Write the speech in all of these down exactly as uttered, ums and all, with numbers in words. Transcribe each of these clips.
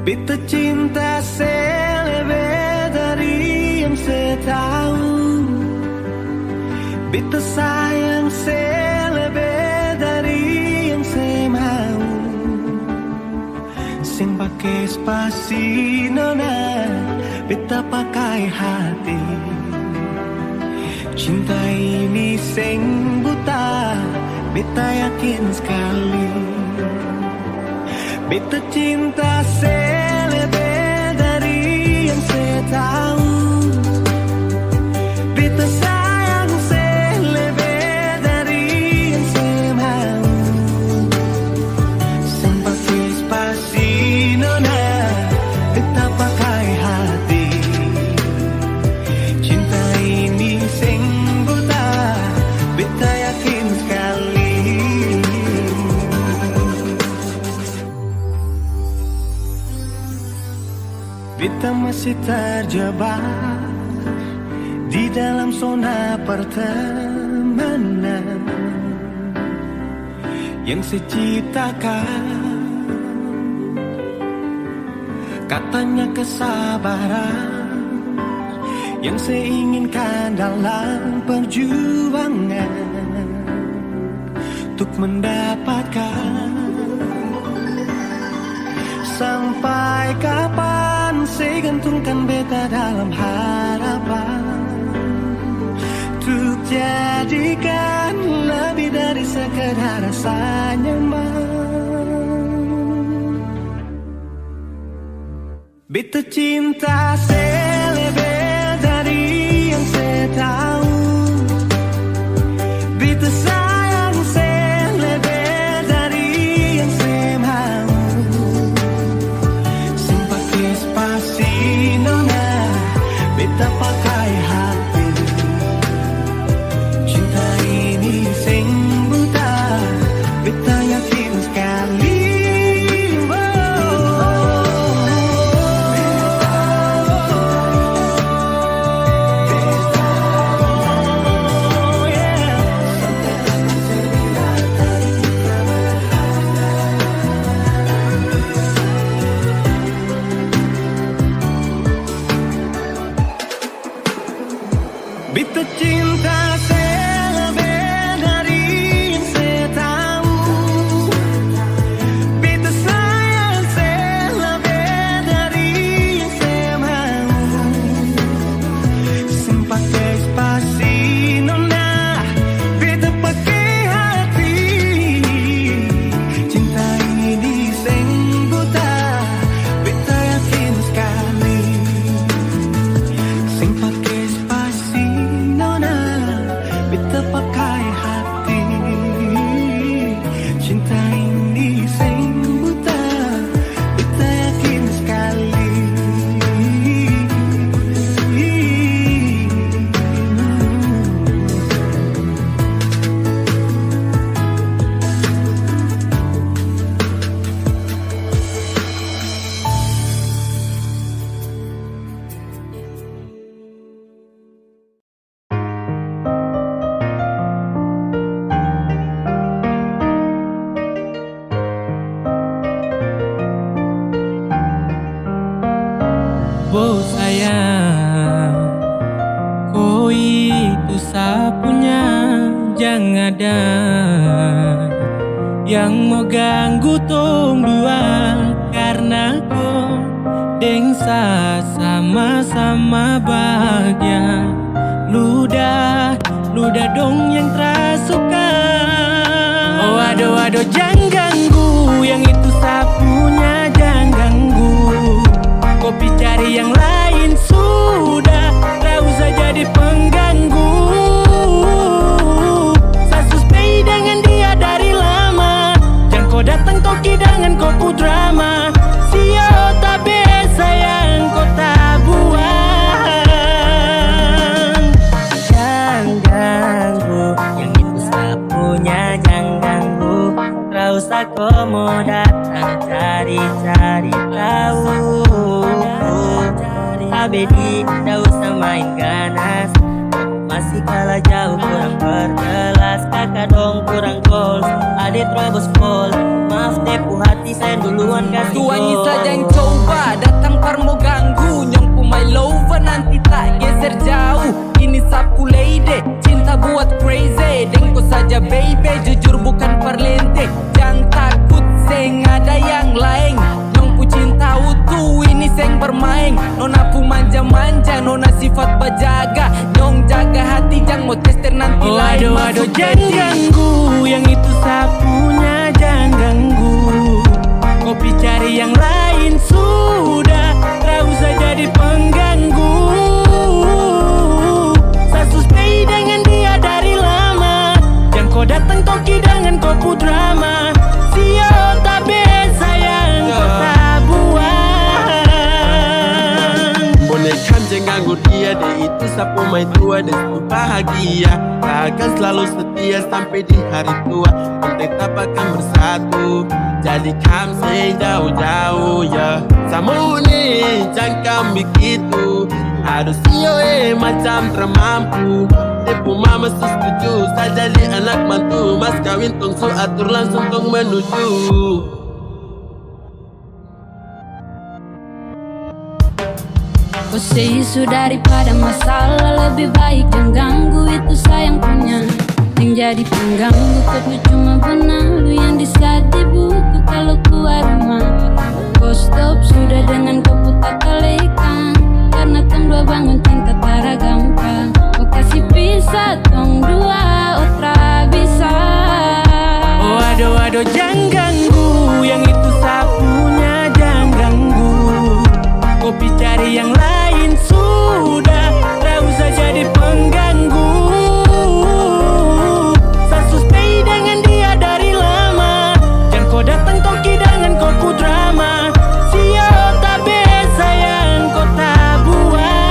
Beta cinta se lebe dari yang se tau. Beta sayang se lebe dari yang se mau. Seng pake spasi nona, beta pakai hati. Cinta ini seng buta, beta yakin skali. Beta cinta se lebe dari yang se tau. Beta sayang se lebe dari yang se mau. Seng pake spasi nona, beta pakai hati. Cinta ini seng buta, beta yakin skali. Beta masih terjebak di dalam zona pertemanan yang se ciptakan. Katanya kesabaran yang se inginkan dalam perjuangan untuk mendapatkan. Sampai kapan se gantungkan beta dalam harapan untuk jadikan lebih dari sekedar rasa nyaman. Beta cinta se lebe dari yang se tau. Beta sayang se lebe dari yang se mau. Seng pake spasi nona, beta pakai hati. Cinta ini seng buta, beta yakin skali. Beta cinta se lebe dari yang se tau. Beta sayang se lebe dari yang se mau. Seng pake spasi nona, beta pake hati. Cinta ini seng buta, beta yakin skali. Seng pake spasi nona, beta pakai hati. Cinta ini seng buta, beta yakin skali. Bo sayang, ko itu sa punya, jang ada yang mo ganggu tong dua, karna ko deng sa sama-sama bahagia. Luda, luda dong yang tra suka. Oh, ado, ado, jang ganggu, yang itu sa punya, jang ganggu. Ko pi cari yang lain sudah, tra usah jadi pengganggu. Sa suspei dengan dia dari lama. Jang ko datang toki dengan ko pu drama. Sio tabe sayang ko tabuang. Jang ganggu, yang itu sa punya jang ganggu. Tra usah ko mo datang cari-cari tau. Abedi, tra usah main ganas. Masih Salah jauh kurang perjelas, kaka dong kurang goals. Ade terobos pol, maaf tepu hati, saya duluan kasih. Tuangi gol. Saja yang coba datang par mo ganggu, nyong pu my lover nanti tak geser jauh. Ini sapu lady, cinta buat crazy. Deng ko saja baby, jujur bukan parlente. Jang takut, seng ada yang laeng. Nyong pu cinta utuh, ini seng bermaeng. Nona pu manja-manja, nona sifat bajaga. Nyong jaga hati, jang mo tester nanti. Oh, laeng aduh, masuk aduh, jang hati. Ganggu, yang itu sapunya jang ganggu. Ko pi cari yang lain sudah, tak usah jadi pengganggu. Sa su stay dengan dia dari lama. Jang ko datang toki dengan ko pu drama. Sio tabe sayang, ko tabuang. Bonekam jang ganggu dia deh, itu sapu maitua deh, su bahagia. Takkan selalu setia sampai di hari tua. Kita tetap akan bersatu. Jadi kam seng jauh-jauh, ya. Sama uni, jang kam begitu. Aduh, sio, eh, macam tara mampu. Dia pu mama su setuju, sa jadi anak mantu. Mas kawin tong su atur, langsung tong menuju. Ko se isu daripada masalah, lebih baik jang ganggu, itu sayang punya. Yang jadi pengganggu, ko tu cuma benalu yang di saat di buku kalau keluar rumah. Ko stop sudah dengan ko pu takalekang, karena tong dua bangun cinta tara gampang. Ko kasi pisah tong dua, oh, tra bisa. Oh, ado, ado, jang ganggu, yang itu sapunya jang ganggu. Ko pi cari yang lain sudah, tak usah jadi pengganggu. Sa su stay dengan dia dari lama. Jang ko datang toki dengan ko pu drama. Sio tabe sayang, ko tabuang.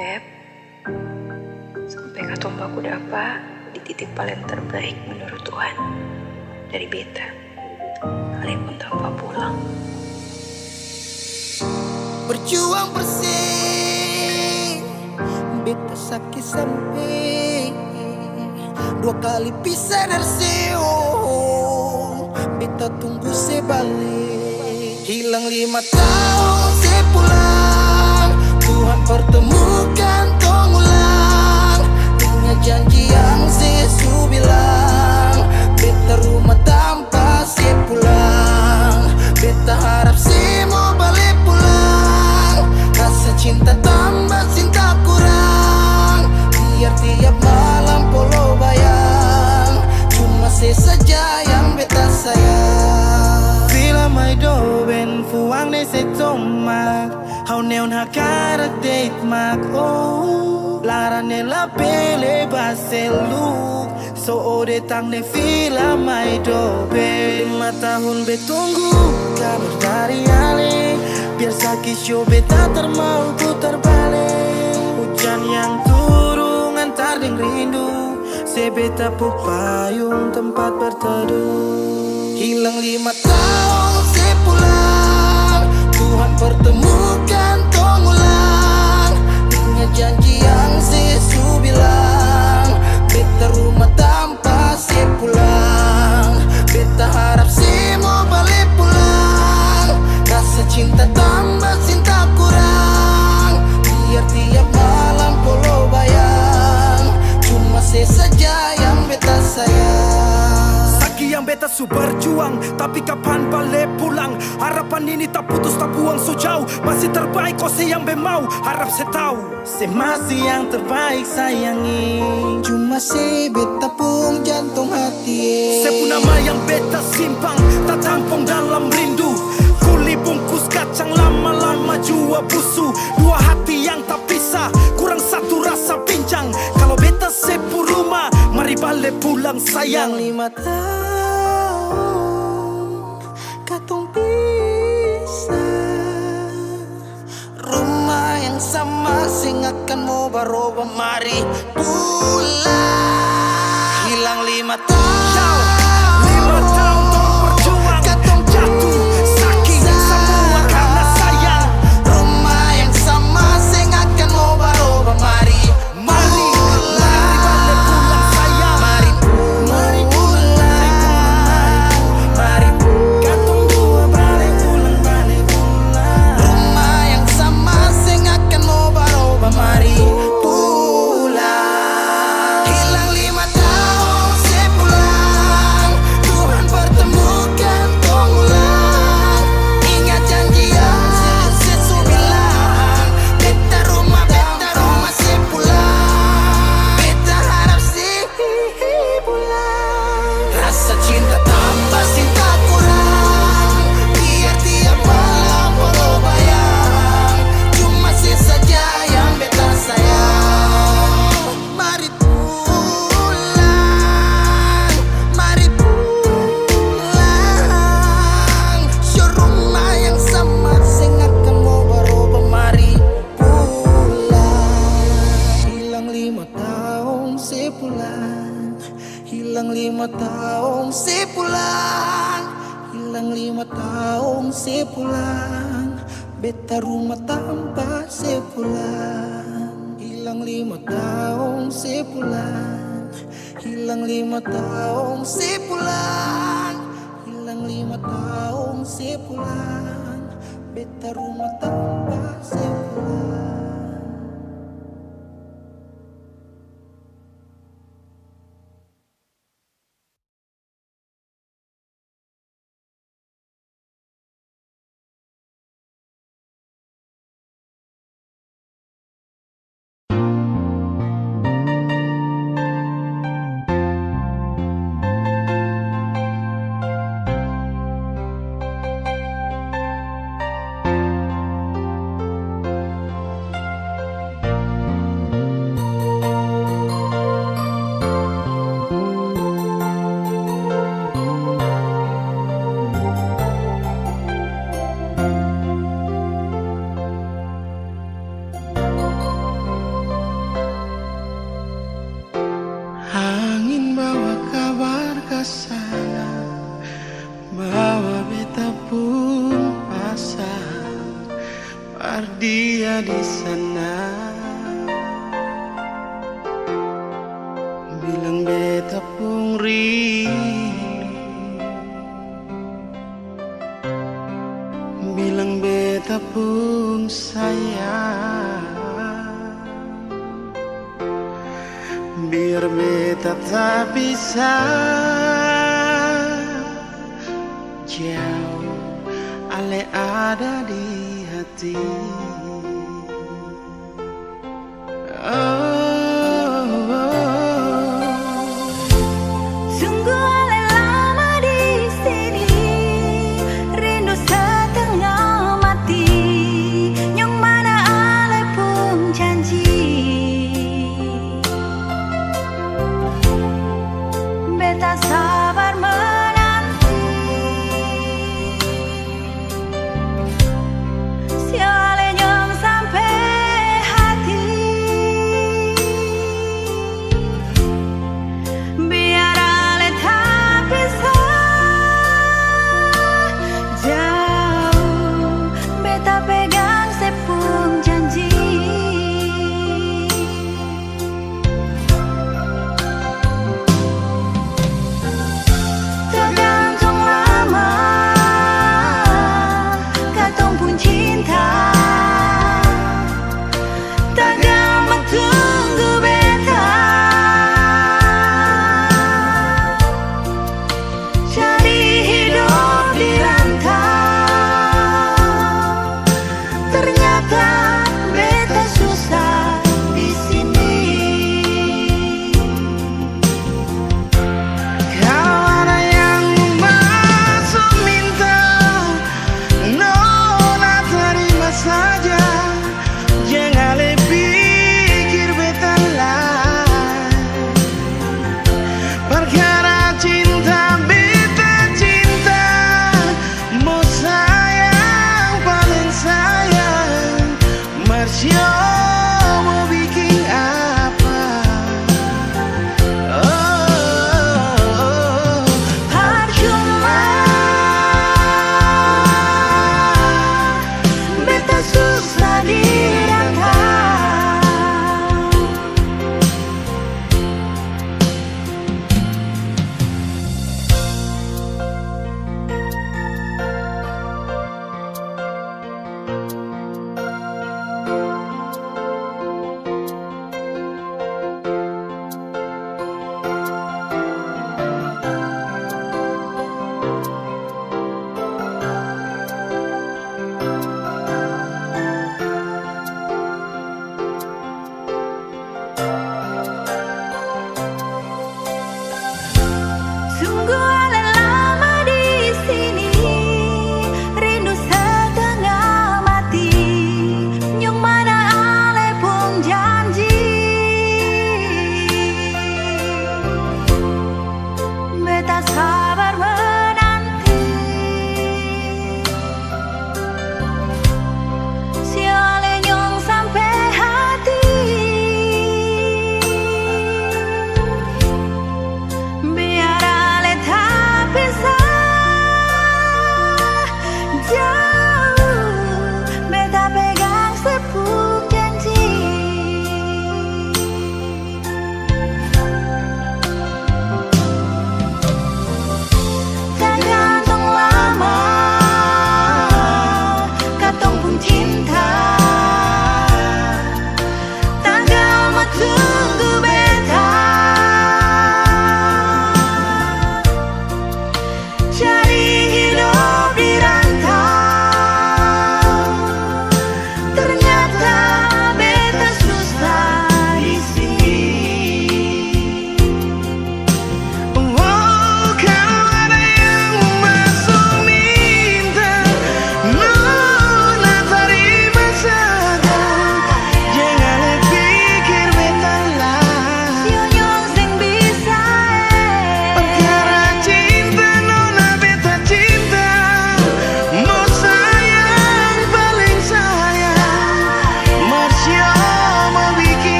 Beb, sampe katong baku dapa di titik paleng terbaik menurut Tuhan dari beta, kalaupun tanpa pulang. Berjuang bersih, beta saki sampe dua kali pisah dari seo, beta tunggu se bale. Hilang lima taong se pulang, Tuhan pertemukan tong ulang. Inga janji yang se su bilang, beta rumah tampa se pulang. Beta harap se mo bale pulang, rasa cinta tamba seng takurang. Biar tiap malam polo bayang, cuma se saja yang beta sayang. Fila mai doben fuang ne se tomak, hau neon hakarak deit mak, oh. Laran ne la pele baseluk, so ode tang ne fila mai doben. Lima tahun be tunggu kabar dari ale, biar saki sio beta tar mau putar bale. Hujan yang turung antar deng rindu, se beta pu payung tempat berteduh. Hilang lima taong se pulang, Tuhan pertemukan tong ulang. Inga janji yang se su bilang, beta rumah tampa se pulang. Beta harap se mo bale pulang, rasa cinta tamba seng takurang. Biar tiap malam polo bayang, cuma se saja yang beta sayang. Saki yang beta su berjuang, tapi kapan bale pulang? Harapan ini tak putus, tak buang, so jauh. Masih terbaik, ose yang be mau, harap se tau. Se masih yang terbaik, sayangi. Cuma se beta pung jantong hati, eh. Se pung nama yang beta simpang, tatampung dalam rindu. Kuli bungkus kacang lama-lama. Jua busu, dua hati yang tak pisah, kurang satu rasa bincang. Kalo beta se pu rumah, mari bale pulang sayang. Lima tahun katong pisah, rumah yang sama seng akan mo baroba, mari pulang. Hilang lima tahun. Lima tahun tong berjuang, katong jatuh, sakit, semua karena sayang. Rumah yang sama seng akan mo baroba, mari. Mari, mari bale pulang sayang. Mari pulang, mari pulang, mari pulang. Katong dua bale pulang, bale pulang. Rumah yang sama seng akan mo baroba, mari pulang. Hilang lima tahun se pulang, Tuhan pertemukan tong ulang. Ingat janji yang se su bilang, beta rumah, beta rumah se pulang. Beta harap se pulang. Rasa cinta tambah seng takurang. Biar tiap malam bawa bayang, cuma se saja yang beta sayang. Mari pulang, mari pulang. Seng rumah yang sama seng akan mo baroba, mari pulang. Hilang lima tahun se pulang, hilang lima tahun se pulang, hilang lima tahun se pulang. Beta rumah tampa se pulang. Hilang lima tahun se pulang, hilang lima tahun se pulang, hilang lima tahun se pulang. Beta rumah tampa se pulang. Angin bawa kabar ka sana, bawa beta pung pasang, par dia di sana. Bilang beta pung rindu, bilang beta pung sayang. Biar beta tapisah jauh, ale ada di hati. Oh, oh, oh. Sungguh ale lama di sini, rindu setengah mati. Yang mana ale pung janji? Beta sabar menanti. Siale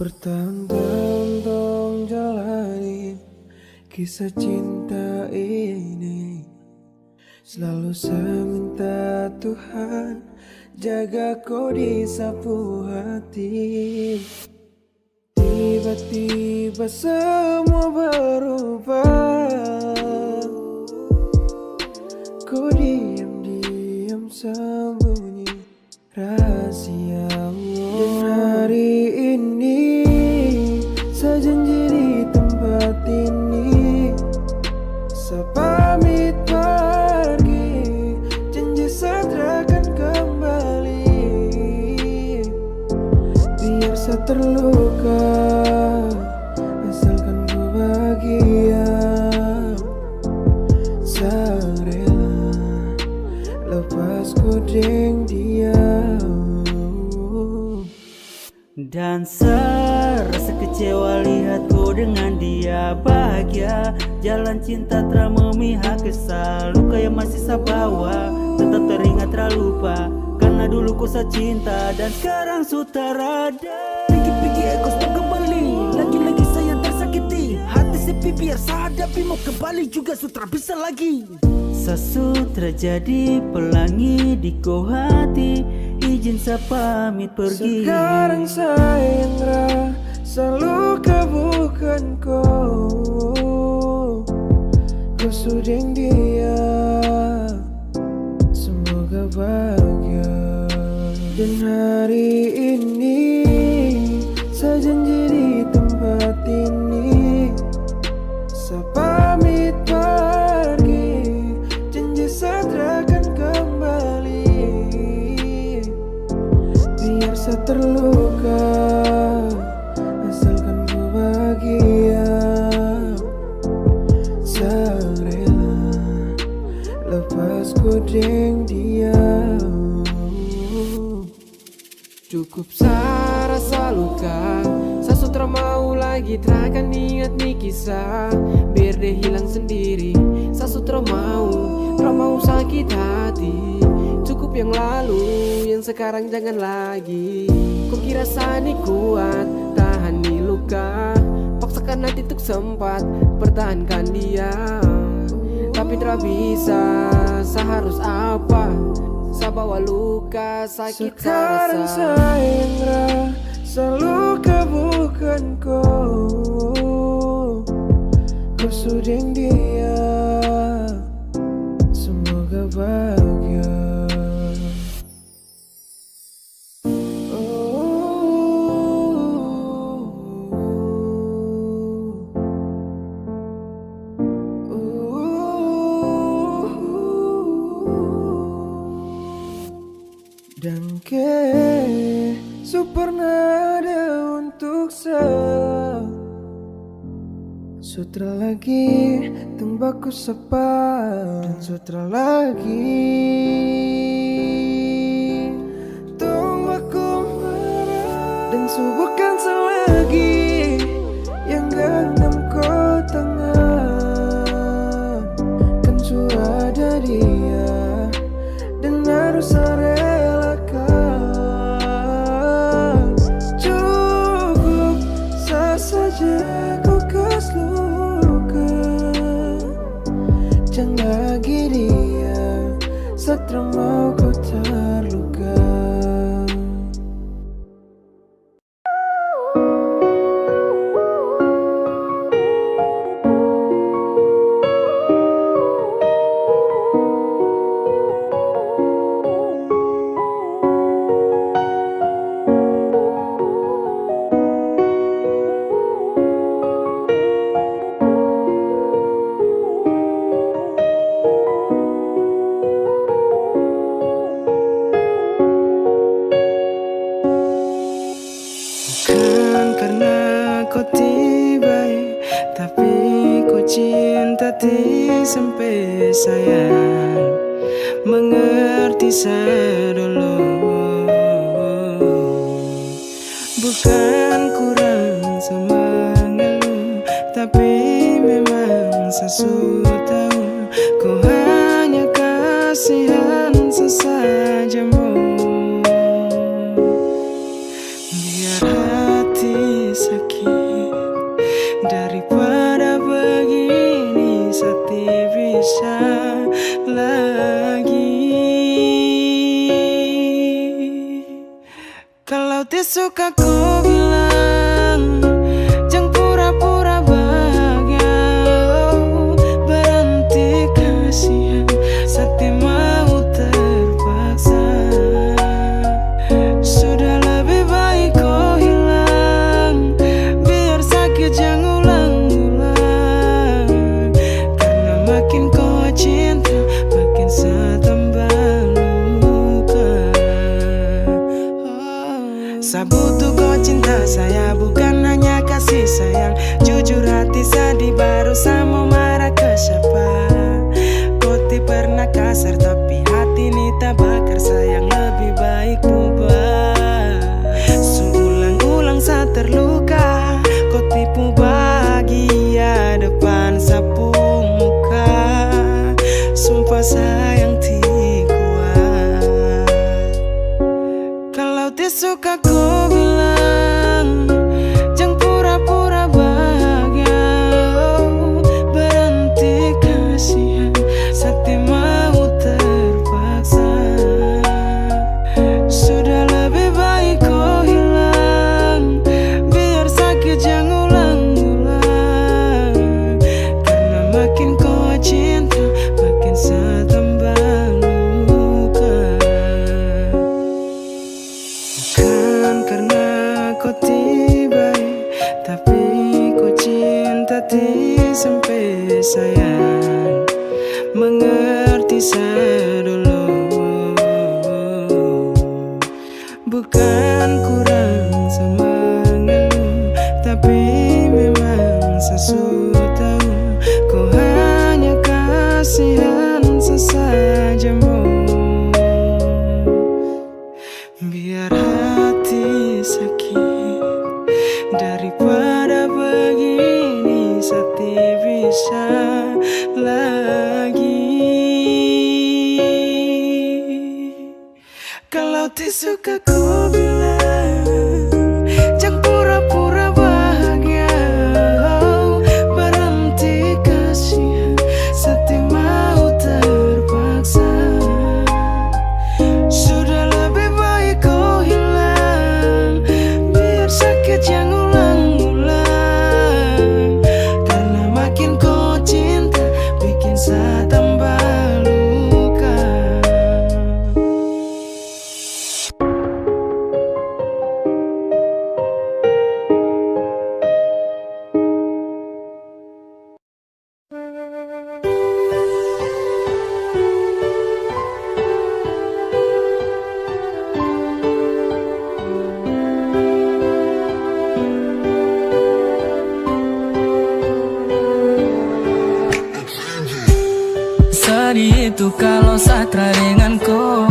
Bertahun-tahun tong jalani kisah cinta ini. Selalu sa minta Tuhan jaga ko di sa pu hati. Tiba-tiba semua berubah. Ko diam-diam sembunyi rahasia. Dan hari ini sa janji di tempat ini, sa pamit pergi, janji sa tra akan kembali. Biar sa terluka, asalkan ko bahagia. Sa rela lepas ko deng dia. Dan sa rasa kecewa lihat ko dengan dia bahagia. Jalan cinta tra memihak, kesal luka yang masih sa bawa tetap teringat, tra lupa. Karena dulu ko sa cinta dan sekarang su tarada. Pigi-pigi ego stop kembali, lagi-lagi saya tersakiti. Hati sepi biar sa hadapi, mau kembali juga su tra bisa lagi. Sa su tra jadi pelangi di ko hati, izin sa pamit pergi. Sekarang sayang rasa luka bukan ko, ko su deng dia. Semoga bahagia. Dan hari ini sa janji di tempat ini, sa pamit pergi, janji sa tra akan kembali. Biar sa terluka, asalkan ko bahagia. Sa rela lepas ko deng dia. Cukup sa rasa luka, sa su tra mau lagi, tra akan ingat ni kisah. Biar dia hilang sendiri, sa su tra mau, tra mau sakit hati. Cukup yang lalu, yang sekarang jangan lagi. Ko kira sa ni kuat tahan ni luka, paksakan hati tuk sempat pertahankan dia. Tapi tra bisa, sa harus apa? Sa bawa luka sakit. Sekarang sa rasa sayang rasa luka bukan ko, ko su deng dia. Semoga bahagia. Dangke su pernah ada untuk sa. Su tra lagi, tong baku sapa. Dan su tra lagi, tong baku marah. Dan su bukan sa lagi yang genggam ko tangan. Kan su ada dia dan harus sa relakan. Cukup sa saja ko kas luka. Jang lagi dia, sa tra mau ko tarluka. Bukan karna ko ti bae, tapi ko cinta ti sampe sayang. Mengerti sa dolo. Bukan kurang sa mangalu, tapi memang sa su tau, ko hanya kasihan sa saja mo. Biar hati Kalau ti suka ko bilang, jang pura-pura bahagia, oh, berhenti kasihan, sati mau terpaksa. Sudah lebih baik ko hilang, biar sakit jang ulang-ulang. Karna makin ko cinta, makin sa tambah luka. Sa butuh ko cinta saya, bukan hanya kasih sayang. Jujur hati sadih, baru sa mo marah ke siapa? Ko ti pernah kasar, tapi hati ni tabakar. Sayang, lebih baik ubah. Su ulang-ulang sa terluka, ko ti pu bahagia depan sa pu muka. Sumpah sayang ti kuat. Kalau ti suka ko bilang, jang pura-pura bahagia, oh, berhenti kasihan, sati mau terpaksa. Sudah lebih baik ko hilang, biar sakit jang ulang-ulang. Karna makin ko cinta, makin sa tambah luka. Bukan karna ko ti bae, tapi ko cinta ti sampe sayang. Mengerti sa dolo. Bukan kurang sa mengeluh, tapi memang sa su tau, ko hanya kasihan sa saja mo. Biar hati sakit, daripada begini sa ti bisa lagi. Kalau ti suka ko bilang, jang pura-pura bahagia, oh, berhenti kasihan, sa ti mau terpaksa. Sudah lebih baik ko hilang, biar sakit jang ulang-ulang. Karna makin ko cinta, bikin sa tambah luka. Sadih itu kalo sa tra dengan ko.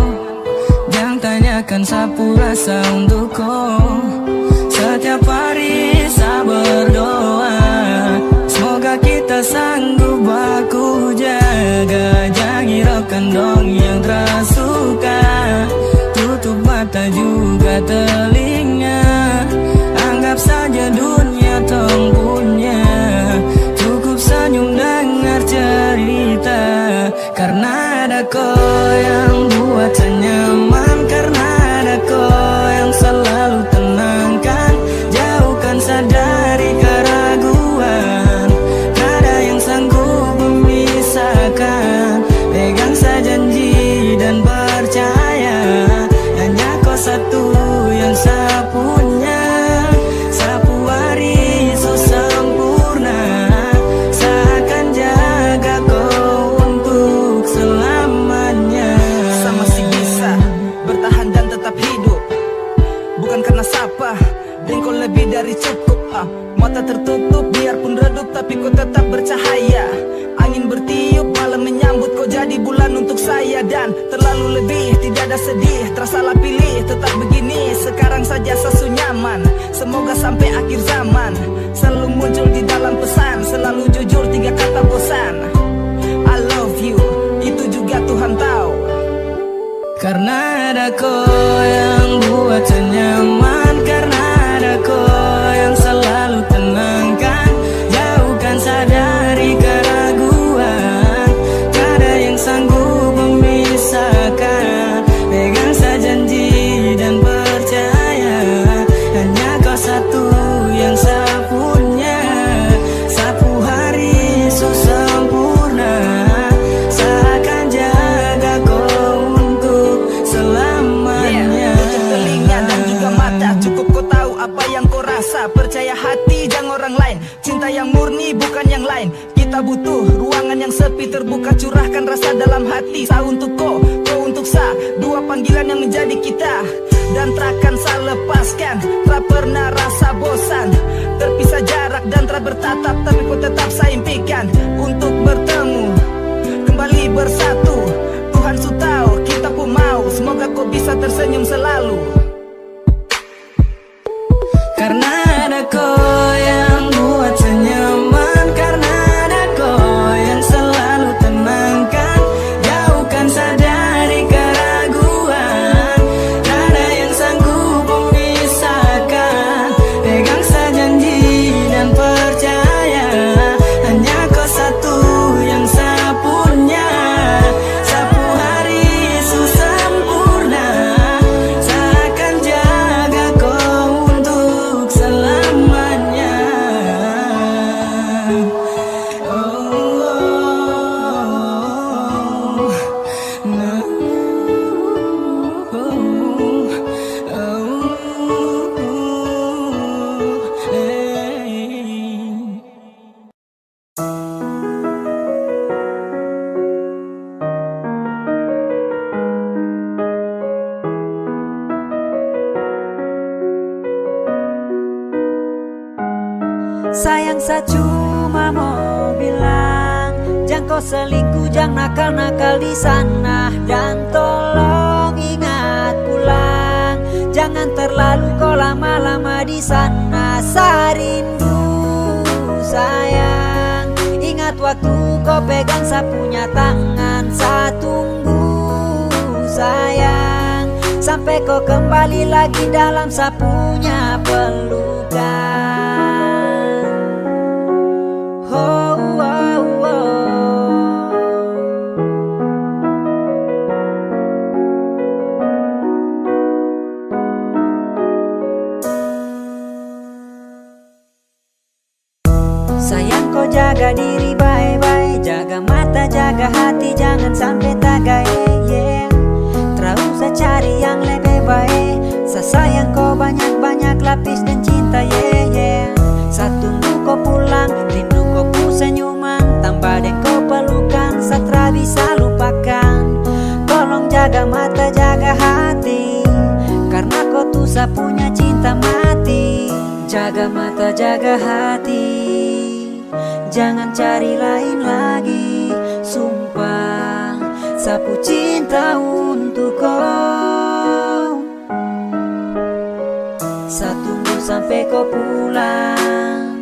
Jang tanyakan sa pu rasa untuk ko. Setiap hari sa berdoa, semoga kita sanggup baku jaga. Jang hiraukan dong yang tra suka. Tutup mata juga telinga. Anggap saja dunia tong punya. Cukup senyum dengar cerita. Karna ada ko yang buat sa nyaman, karna ada ko yang selalu tenangkan, jauhkan sa dari keraguan. Tiada yang sanggup memisahkan, pegang sa janji dan percaya, hanya ko satu yang sa punya. Sa pu hari so sempurna, sa akan jaga ko untuk selamanya. Sa masih bisa bertahan dan tetap hidup, bukan karna sapa, deng ko lebih dari cukup, ah. Mata tertutup, biarpun redup, tapi ko tetap bercahaya. Angin bertiup, malam menyambut, ko jadi bulan untuk saya. Dan terlalu lebih, tidak ada sedih, tra salah pilih, tetap begini, sekarang saja sa su nyaman. Semoga sampe akhir zaman, selalu muncul di dalam pesan, selalu jujur, tiga kata bosan. I love you, itu juga Tuhan tahu. Karna ada ko yang buat sa nyaman, karna ada ko yang selalu tenangkan, jauhkan sa dari keraguan. Tiada yang sanggup memisahkan, pegang sa janji dan percaya, Yang murni, bukan yang lain. Kita butuh ruangan yang sepi, terbuka, curahkan rasa dalam hati. Sa untuk ko, ko untuk sa. Dua panggilan yang menjadi kita. Dan trakan sa lepaskan. Tra pernah rasa bosan. Terpisah jarak dan tra bertatap, tapi ko tetap sa impikan untuk bertemu kembali, bersatu. Tuhan su tau kita pung mau. Semoga ko bisa tersenyum selalu. Karna ada ko yang buat sa nyaman, karna ada ko yang selalu tenangkan, jauhkan sa dari keraguan. Tiada yang sanggup memisahkan, pegang sa janji dan percaya, hanya ko satu yang sa punya. Sa pung hari su sempurna, sa akan jaga ko untuk selamanya. Oh, oh, oh, oh. Sayang, sa cuma mo bilang, jang ko selingkuh, jang nakal-nakal di sana, dan tolong ingat pulang. Jangan terlalu ko lama-lama di sana, sa rindu, sayang. Ingat waktu ko pegang sa punya tangan, sa tunggu, sayang, sampe ko kembali lagi dalam sa punya pelukan. Ho, ho, ho. Sayang, ko jaga diri bae-bae, jaga mata, jaga hati, jangan sampe tagae, yeah. Tra usah cari yang lebe bae, sa sayang ko banyak-banyak lapis deng cinta, yeah, yeah. Sa tunggu ko pulang, rindu ko pung senyuman, tamba deng ko pelukan, sa tra bisa lupakan. Tolong jaga mata, jaga hati, karna ko tu sa punya cinta mati. Jaga mata, jaga hati, jangan cari lain lagi. Sumpah, sa pu cinta untuk ko. Sa tunggu sampe ko pulang,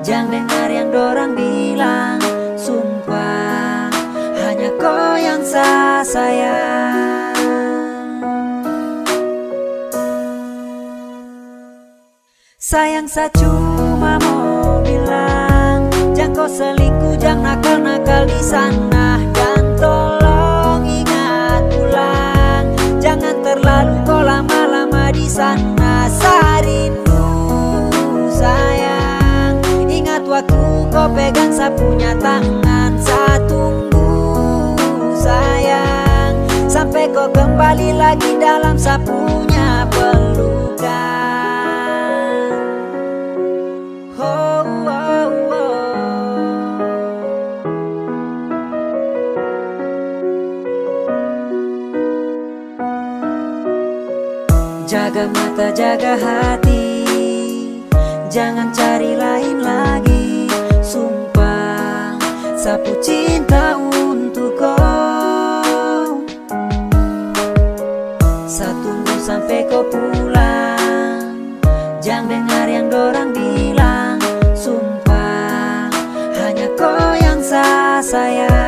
jang dengar yang dorang bilang. Sumpah, hanya ko yang sa sayang. Sayang, sa cuma mo bilang, jang ko selingkuh, jang nakal-nakal di sana, dan tolong ingat pulang. Jangan terlalu ko lama-lama di sana, sa rindu, sayang. Ingat waktu ko pegang sa punya tangan, sa tunggu, sayang, sampe ko kembali lagi dalam sa punya pelukan. Ho, ho, ho. Jaga mata, jaga hati, jangan cari lain lagi. Sumpah, sa pu cinta untuk ko. Sa tunggu sampe ko pulang. Jang dengar yang dorang bilang. Sumpah, hanya ko yang sa sayang.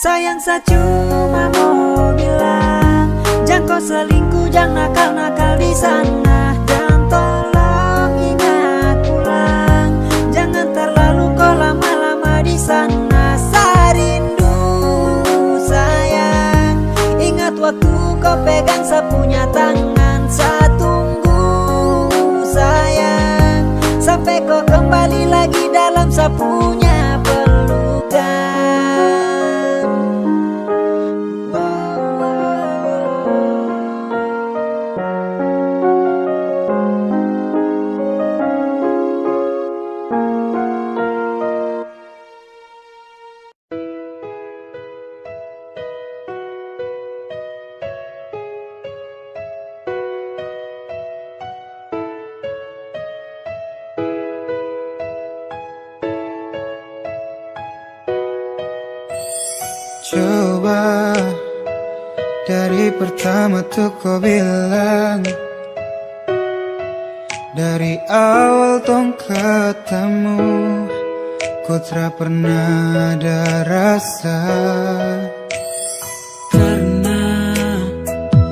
Sayang, sa cuma mo bilang, jang ko selingkuh, jang nakal-nakal di sana, dan tolong ingat pulang. Jangan terlalu ko lama-lama di sana, sa rindu, sayang. Ingat waktu ko pegang sa punya tangan, sa tunggu, sayang, sampe ko kembali lagi dalam sa punya pelukan. Wah, dari pertama tu ko bilang, dari awal tong ketemu, ko tra pernah ada rasa. Karna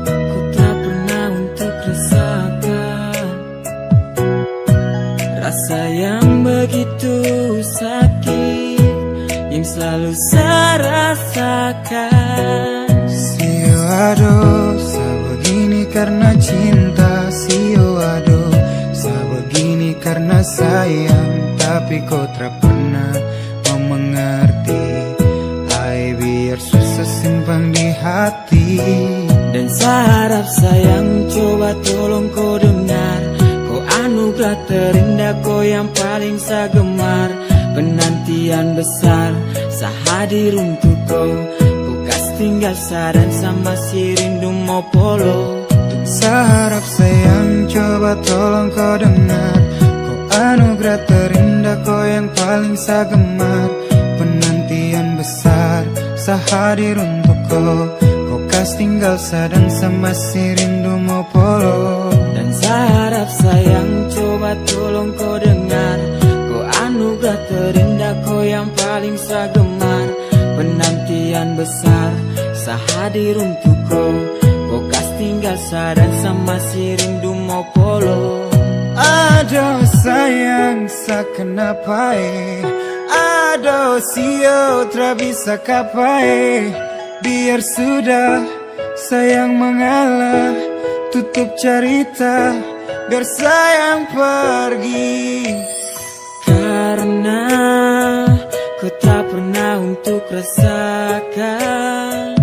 ko tra pernah untuk rasakan rasa yang begitu sakit yang selalu sa rasakan. Sio ado, sa begini karna cinta. Sio ado, sa begini karna sayang. Tapi ko tra pernah mau mengerti. Ai biar susah simpan di hati. Dan sa harap sayang coba tolong ko dengar. Ko anugerah terindah, ko yang paling sa gemar. Penantian besar sa hadir untuk ko. Ko kas tinggal sa dan sa masih rindu mo polo. Sa harap sayang coba tolong ko dengar. Ko anugerah terindah, ko yang paling sa gemar. Penantian besar sa hadir untuk ko. Ko kas tinggal sa dan sa masih rindu mo polo. Dan sa harap sayang coba tolong ko dengar. Ko anugerah terindah, ko yang paling sa gemar. Penantian besar sa hadir untuk ko. Ko kas tinggal sa dan sa masih rindu mo polo. Aduh sayang, sa kenapa e? Aduh sio, tra bisa kapa e. Biar sudah, sayang mengalah. Tutup carita, biar sayang pergi. Karna ko tak pernah untuk rasakan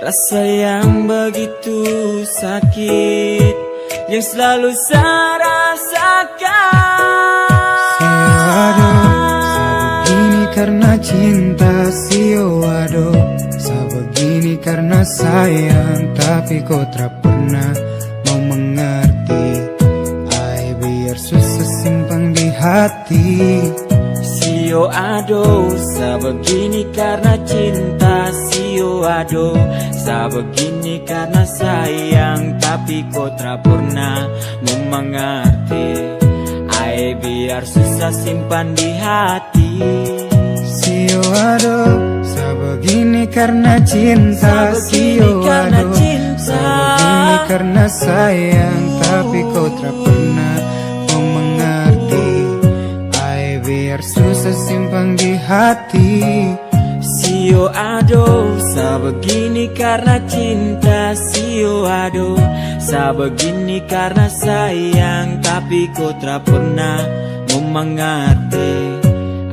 rasa yang begitu sakit yang selalu sa rasakan. Sio ado, sa begini karna cinta. Sio ado, sa begini karna sayang. Tapi ko tra pernah mau mengerti. Ai biar susah simpang di hati. Sio ado, sa begini karna cinta. Sio ado, sa begini karna sayang. Tapi ko tra pernah mau mangarti. Ae biar susah simpan di hati. Sio ado, sa begini karna cinta. Sio ado, sa begini karna sayang. Tapi ko tra pernah mau mangarti. Ae biar susah simpang di hati. Sio ado, sa begini karna cinta. Sio ado, sa begini karna sayang. Tapi ko tra pernah mau mangarti.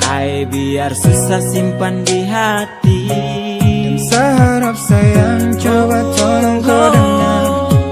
Ae biar susah simpan di hati. Dan sa harap sayang, coba tolong ko dengar.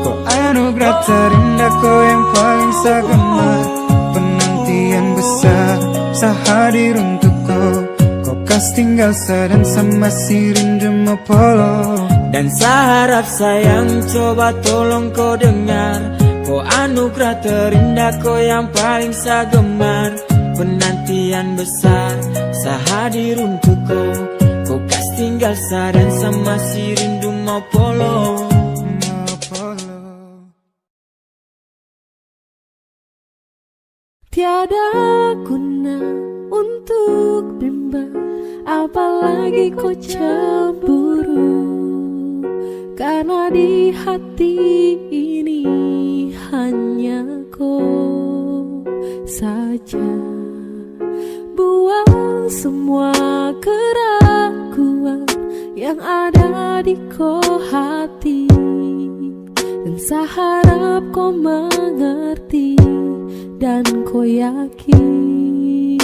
Ko anugerah terindah, ko yang paling sa gemar. Penantian besar, sa hadir untuk ko. Ko kas tinggal sa dan sa masih rindu mo polo. Dan sa harap sayang, coba tolong ko dengar. Ko anugerah terindah, ko yang paling sa gemar. Penantian besar, sa hadir untuk ko. Ko kas tinggal sa dan sa masih rindu mo polo. Mo polo. Tiada guna untuk bimbang, apalagi ko cemburu, karna di hati ini hanya ko saja. Buang semua keraguan yang ada di ko hati. Dan sa harap ko mengerti dan ko yakin.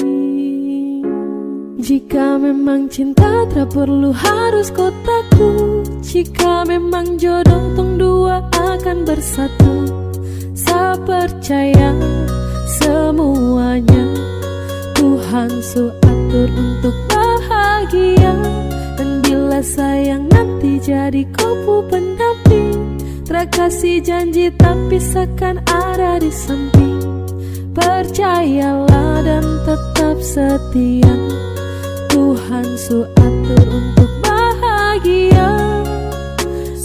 Jika memang cinta, tra perlu harus ko takut. Jika memang jodoh, tong dua akan bersatu. Sa percaya semuanya Tuhan su atur untuk bahagia. Dan bila sayang nanti jadi ko pu pendamping, tra kasi janji, tapi sa kan ada di samping. Percayalah dan tetap setia, Tuhan su atur untuk bahagia.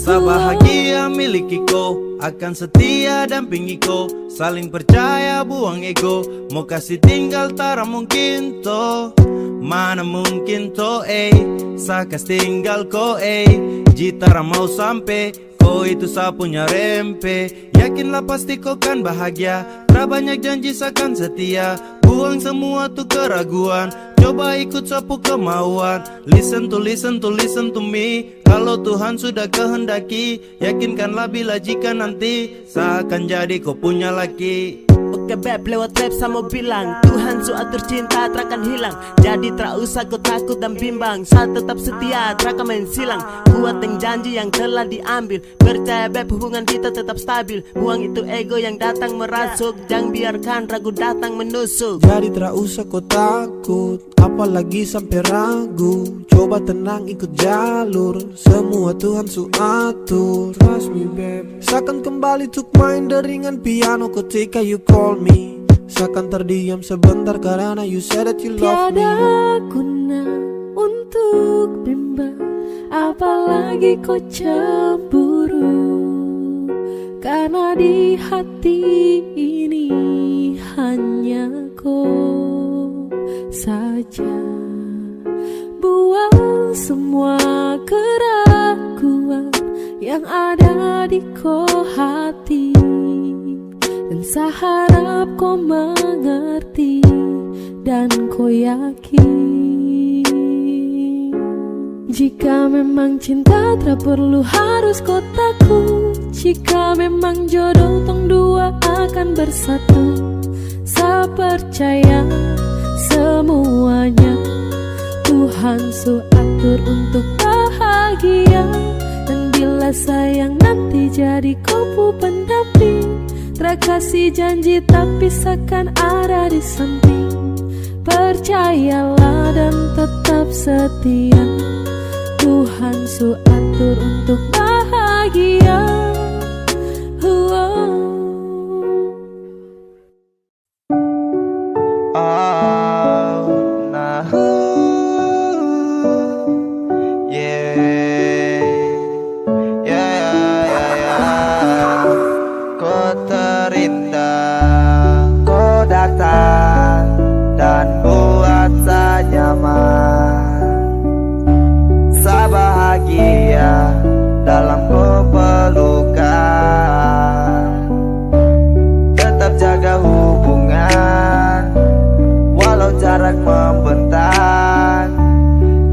Sa bahagia miliki ko, akan setia dampingi ko, saling percaya buang ego, mo kasi tinggal tara mungkin to, mana mungkin to, ei, sa kas tinggal ko, ei, ji tara mau sampe, ko itu sa punya rempe, yakinlah pasti ko kan bahagia, tra banyak janji sa kan setia, buang semua tu keraguan, coba ikut sa pu kemauan, listen to, listen to, listen to me. Kalo Tuhan sudah kehendaki, yakinkanlah bila jika nanti sa akan jadi ko punya laki. Oke beb, lewat rap sa mo bilang, Tuhan su atur cinta tra akan hilang. Jadi tra usah ko takut dan bimbang, sa tetap setia, tra akan main silang. Kuat deng janji yang telah diambil. Percaya beb, hubungan kita tetap stabil. Buang itu ego yang datang merasuk, jang biarkan ragu datang menusuk. Jadi tra usah ko takut, apalagi sampe ragu. Coba tenang, ikut jalur, semua Tuhan su atur. Trust me, babe. Sa akan kembali tuk main deringan piano ketika you call me. Sa akan terdiam sebentar karena you said that you love me. Tiada guna untuk bimbang, apalagi ko cemburu. Karena di hati ini hanya ko saja. Buang semua keraguan yang ada di ko hati. Dan sa harap ko mengerti dan ko yakin. Jika memang cinta tra perlu harus ko takut. Jika memang jodoh tong dua akan bersatu. Sa percaya semuanya Tuhan su atur untuk bahagia. Dan bila sayang nanti jadi ko pu pendamping. Tra kasi janji tapi sa kan ada di samping. Percayalah dan tetap setia. Tuhan su atur untuk bahagia. Wow. Oh, nah, ooh, yeah. Yeah, yeah, yeah, yeah. Ko terindah, ko datang dan buat sa nyaman. Sa bahagia dalam ko pelukan. Tetap jaga hubungan, walau jarak membentang.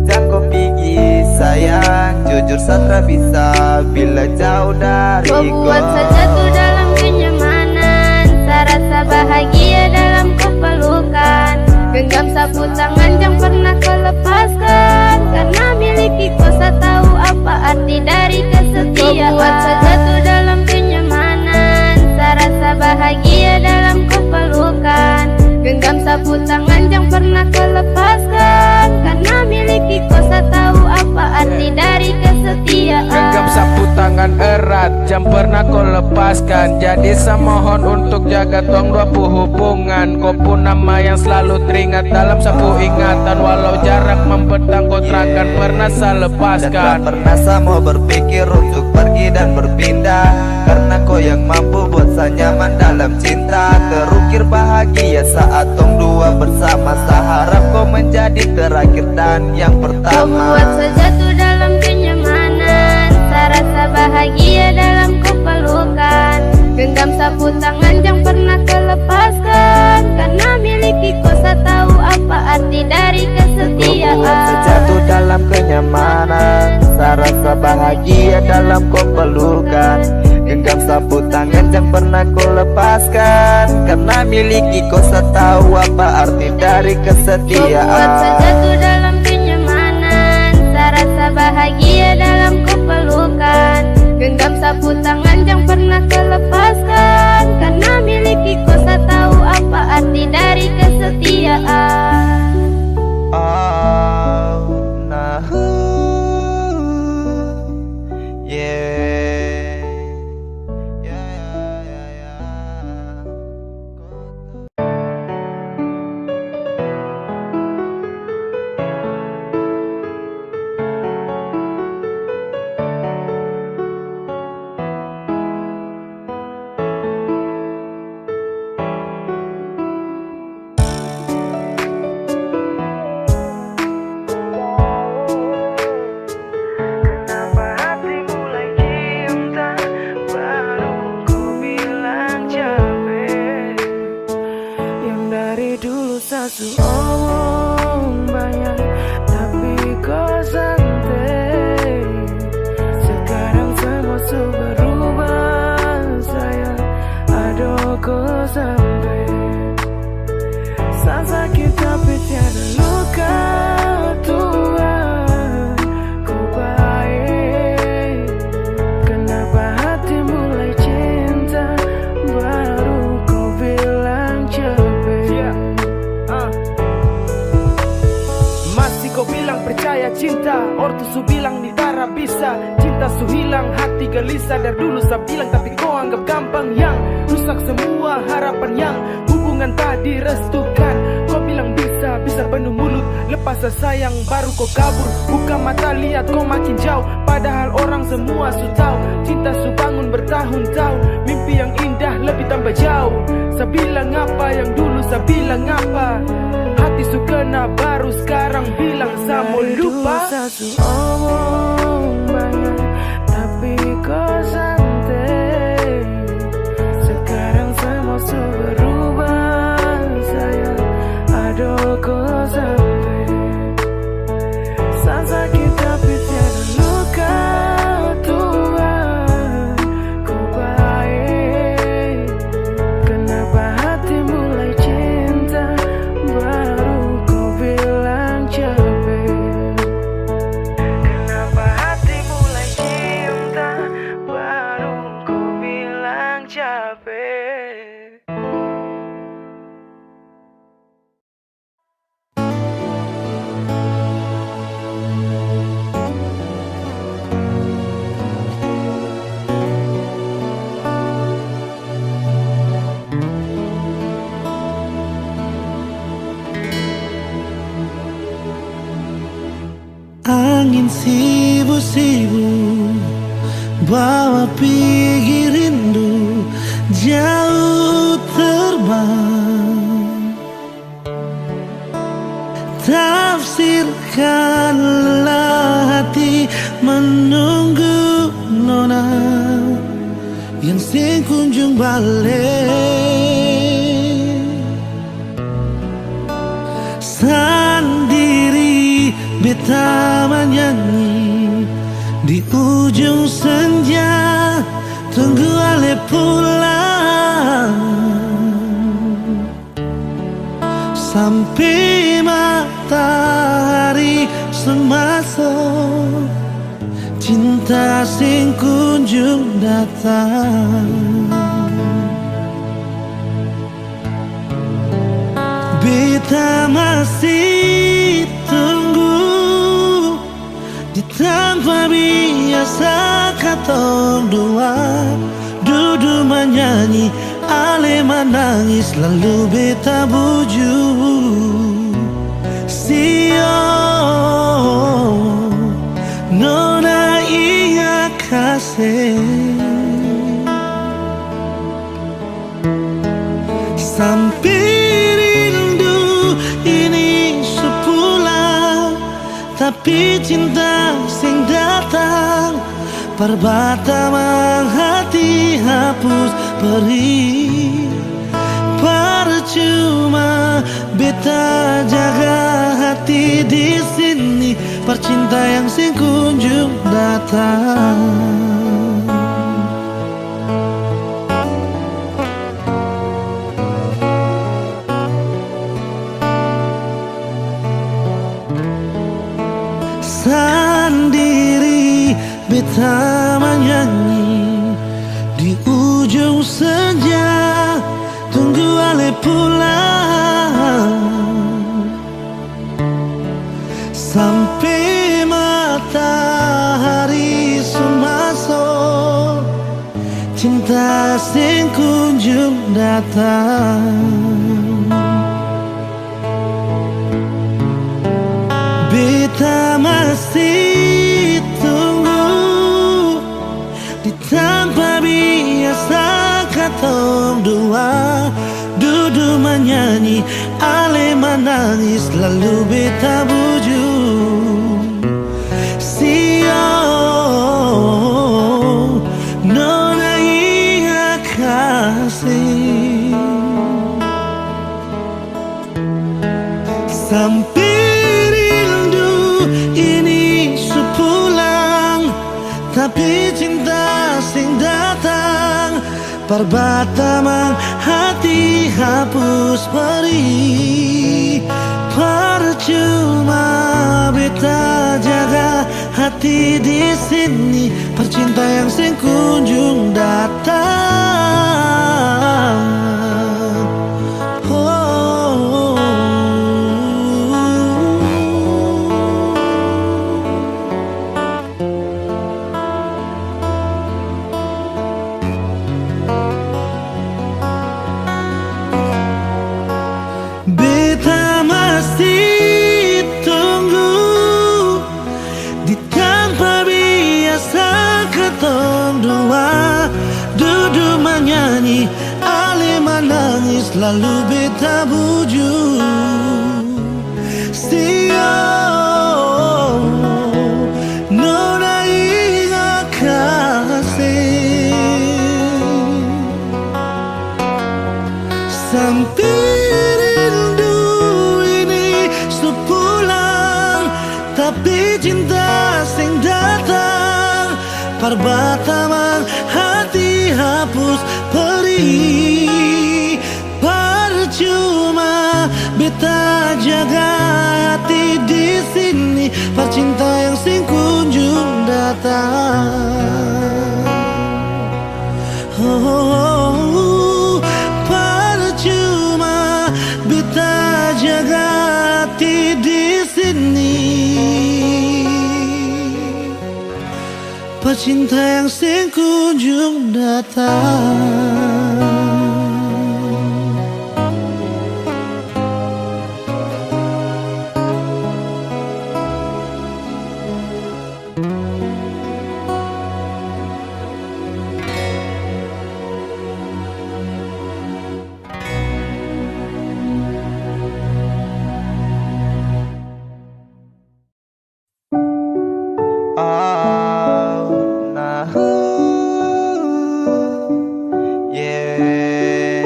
Jang ko pigi sayang, jujur sa tra bisa bila jauh dari ko. Ko buat sa jatuh dalam kenyamanan, sa rasa bahagia dalam ko pelukan. Genggam sapu tangan, jang pernah ko lepaskan. Karena miliki ko, sa tahu apa arti dari kesetiaan. Ko buat sa jatuh dalam kenyamanan, sa rasa bahagia dalam ko pelukan. Genggam sapu tangan, jang pernah ko lepaskan. Karena miliki ko, sa tahu apa arti dari kesetiaan. Genggam sapu tangan erat, jang pernah ko lepaskan. Jadi sa mohon untuk jaga tong dua pu hubungan. Ko pu nama yang selalu teringat dalam sa pu ingatan. Walau jarak membentang, ko tra akan pernah sa lepaskan. Dan tak pernah sa mau berpikir untuk pergi dan berpindah. Karena ko yang mampu buat sa nyaman dalam cinta. Terukir bahagia saat tong dua bersama. Sa harap ko menjadi terakhir dan yang pertama. Ko buat sa jatuh dalam kenyamanan, sa rasa bahagia dalam ko pelukan. Genggam sapu tangan, jang pernah ko lepaskan. Karena miliki ko, sa tahu apa arti dari kesetiaan. Ko buat sa jatuh dalam kenyamanan, sa rasa bahagia dalam ko pelukan. Genggam sapu tangan, jang pernah ko lepaskan. Karena miliki ko, sa tahu apa arti dari kesetiaan. Ko buat sa jatuh dalam kenyamanan, sa rasa bahagia dalam ko pelukan. Genggam sapu tangan, jang pernah ko lepaskan. Karena miliki ko, sa tahu apa arti dari kesetiaan. Oh, nah, ooh, yeah. Yeah, yeah, yeah, yeah. Cinta su hilang, hati gelisah. Dari dulu sa bilang, tapi ko anggap gampang. Yang rusak semua harapan, yang hubungan tak direstukan. Ko bilang bisa, bisa penuh mulut. Lepas sa sayang, baru ko kabur. Buka mata, lihat ko makin jauh. Padahal orang semua su tau, cinta su bangun bertahun-tahun. Mimpi yang indah lebih tambah jauh. Sa bilang apa yang dulu, sa bilang apa? Hati su kena, baru skarang bilang sa mo lupa. Dulu sa su omong banya, tapi ko sante. Sekarang semua su berubah, sayang. Aduh, ko sante. Sa saki tapi tiada luka, Tuhan, ko bae. Kenapa hati mulai cinta, baru ko bilang cape? Kenapa hati mulai cinta, baru ko bilang cape? Angin sibu-sibu bawa pigi rindu jauh terbang. Tafsirkanlah hati menunggu nona yang seng kunjung bale. Sandiri beta manyanyi di ujung senja, tunggu ale pulang. Sampe matahari su maso, cinta seng kunjung datang. Beta masih tunggu di tampa biasa katong dua dudu manyanyi, ale manangis, lalu beta buju. Sio, nona inga kase. Sampe rindu ini su pulang, tapi cinta seng datang. Parbatamang hati hapus peri. Parcuma beta jaga hati di sini, parcinta yang seng kunjung datang. Sandiri beta manyanyi di ujung senja, tunggu ale pulang. Sampe matahari su maso, cinta seng kunjung datang. Beta masih tunggu di tampa biasa katong dua dudu manyanyi, ale manangis, lalu beta buju. Sio, nona inga kase. Sampe rindu ini su pulang, tapi cinta seng datang. Parbatamang hati hapus peri. Parcuma beta jaga hati di sini, parcinta yang seng kunjung datang. Oh. Lalu beta bujur, sio, nona inga kasih. Sampe rindu ini su pulang, tapi cinta seng datang. Par batamang hati hapus perih. Parcuma beta jaga hati di sini, par cinta yang seng kunjung datang. Oh, parcuma beta jaga hati di sini. Par cinta yang seng kunjung datang. Oh, nah, uh, yeah.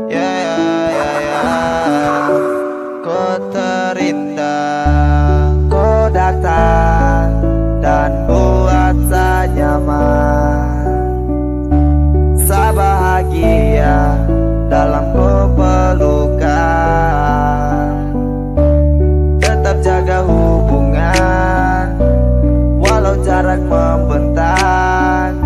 Yeah, yeah, yeah, yeah. Ko terindah, ko datang dan buat sa nyaman. Sa bahagia dalam ko pelukan. Tetap jaga hubungan, walau jarak membentang.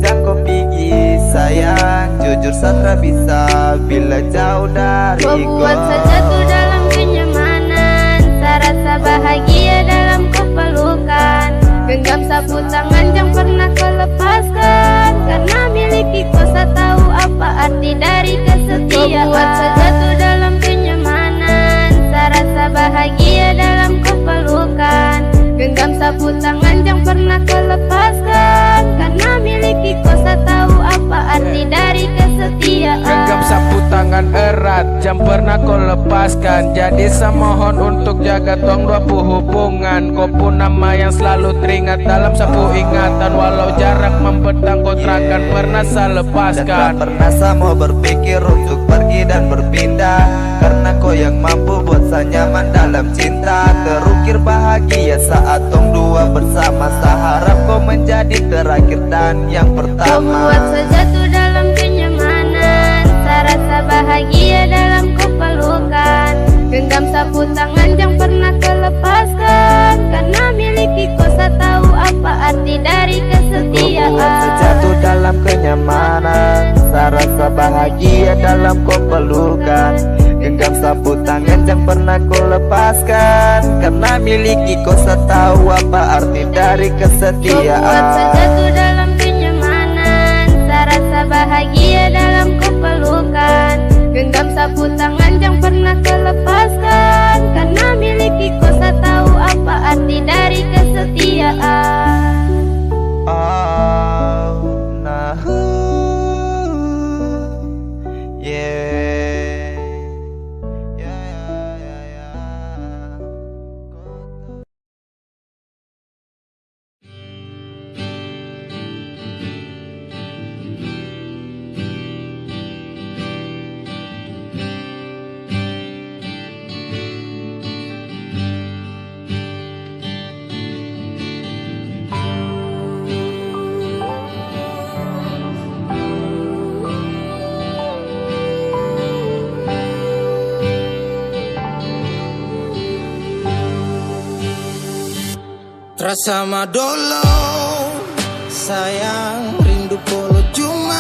Jang ko pigi sayang, jujur sa tra bisa bila jauh dari ko. Ko buat sa jatuh dalam kenyamanan, sa rasa bahagia dalam ko pelukan. Genggam sapu tangan, jang pernah ko lepaskan, karna miliki ko sa tau apa arti dari kesetiaan. Ko buat sa jatuh dalam kenyamanan, sa rasa bahagia dalam ko pelukan. Genggam sapu tangan, jang pernah ko lepaskan, karna miliki ko sa tau apa arti dari kesetiaan. Genggam sapu tangan erat, jang pernah ko lepaskan. Jadi sa mohon untuk jaga tong dua pu hubungan. Ko pu nama yang slalu teringat dalam sa pu ingatan. Walau jarak membentang, ko tra akan pernah sa lepaskan. Dan tak pernah sa mau berpikir untuk pergi dan berpindah, karna ko yang mampu buat sa nyaman dalam cinta. Terukir bahagia saat tong dua bersama. Sa harap ko menjadi terakhir dan yang pertama. Ko buat sa jatuh dalam kenyamanan, sa rasa bahagia dalam ko pelukan. Genggam sapu tangan, jang pernah ko lepaskan, karna miliki ko sa tau apa arti dari kesetiaan. Ko buat sa jatuh dalam kenyamanan, sa rasa bahagia dalam ko pelukan. Genggam sapu tangan, jang pernah ko lepaskan, karna miliki ko sa tau apa arti dari kesetiaan. Ko buat sa jatuh dalam kenyamanan, sa rasa bahagia dalam ko pelukan. Genggam sapu tangan, jang pernah ko lepaskan, karna miliki ko sa tau apa arti dari kesetiaan. Oh, nah, uh, yeah. Yeah, yeah, yeah, yeah. Tra sama dolo, sayang, rindu kolo cuma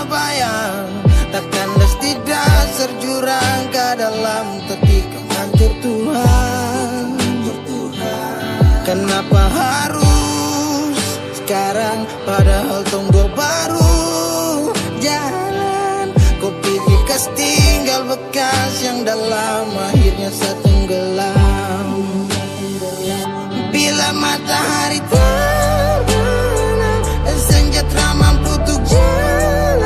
bayang, tak kandas tidak serjurang ka dalam, tertikam hancur Tuhan. Kenapa harus sekarang, padahal tong dua baru jalan? Ko pigi kas tinggal bekas yang dalam, akhirnya sa tenggelam. Bila matahari terbenam dan senja tra mampu untuk jelaskan,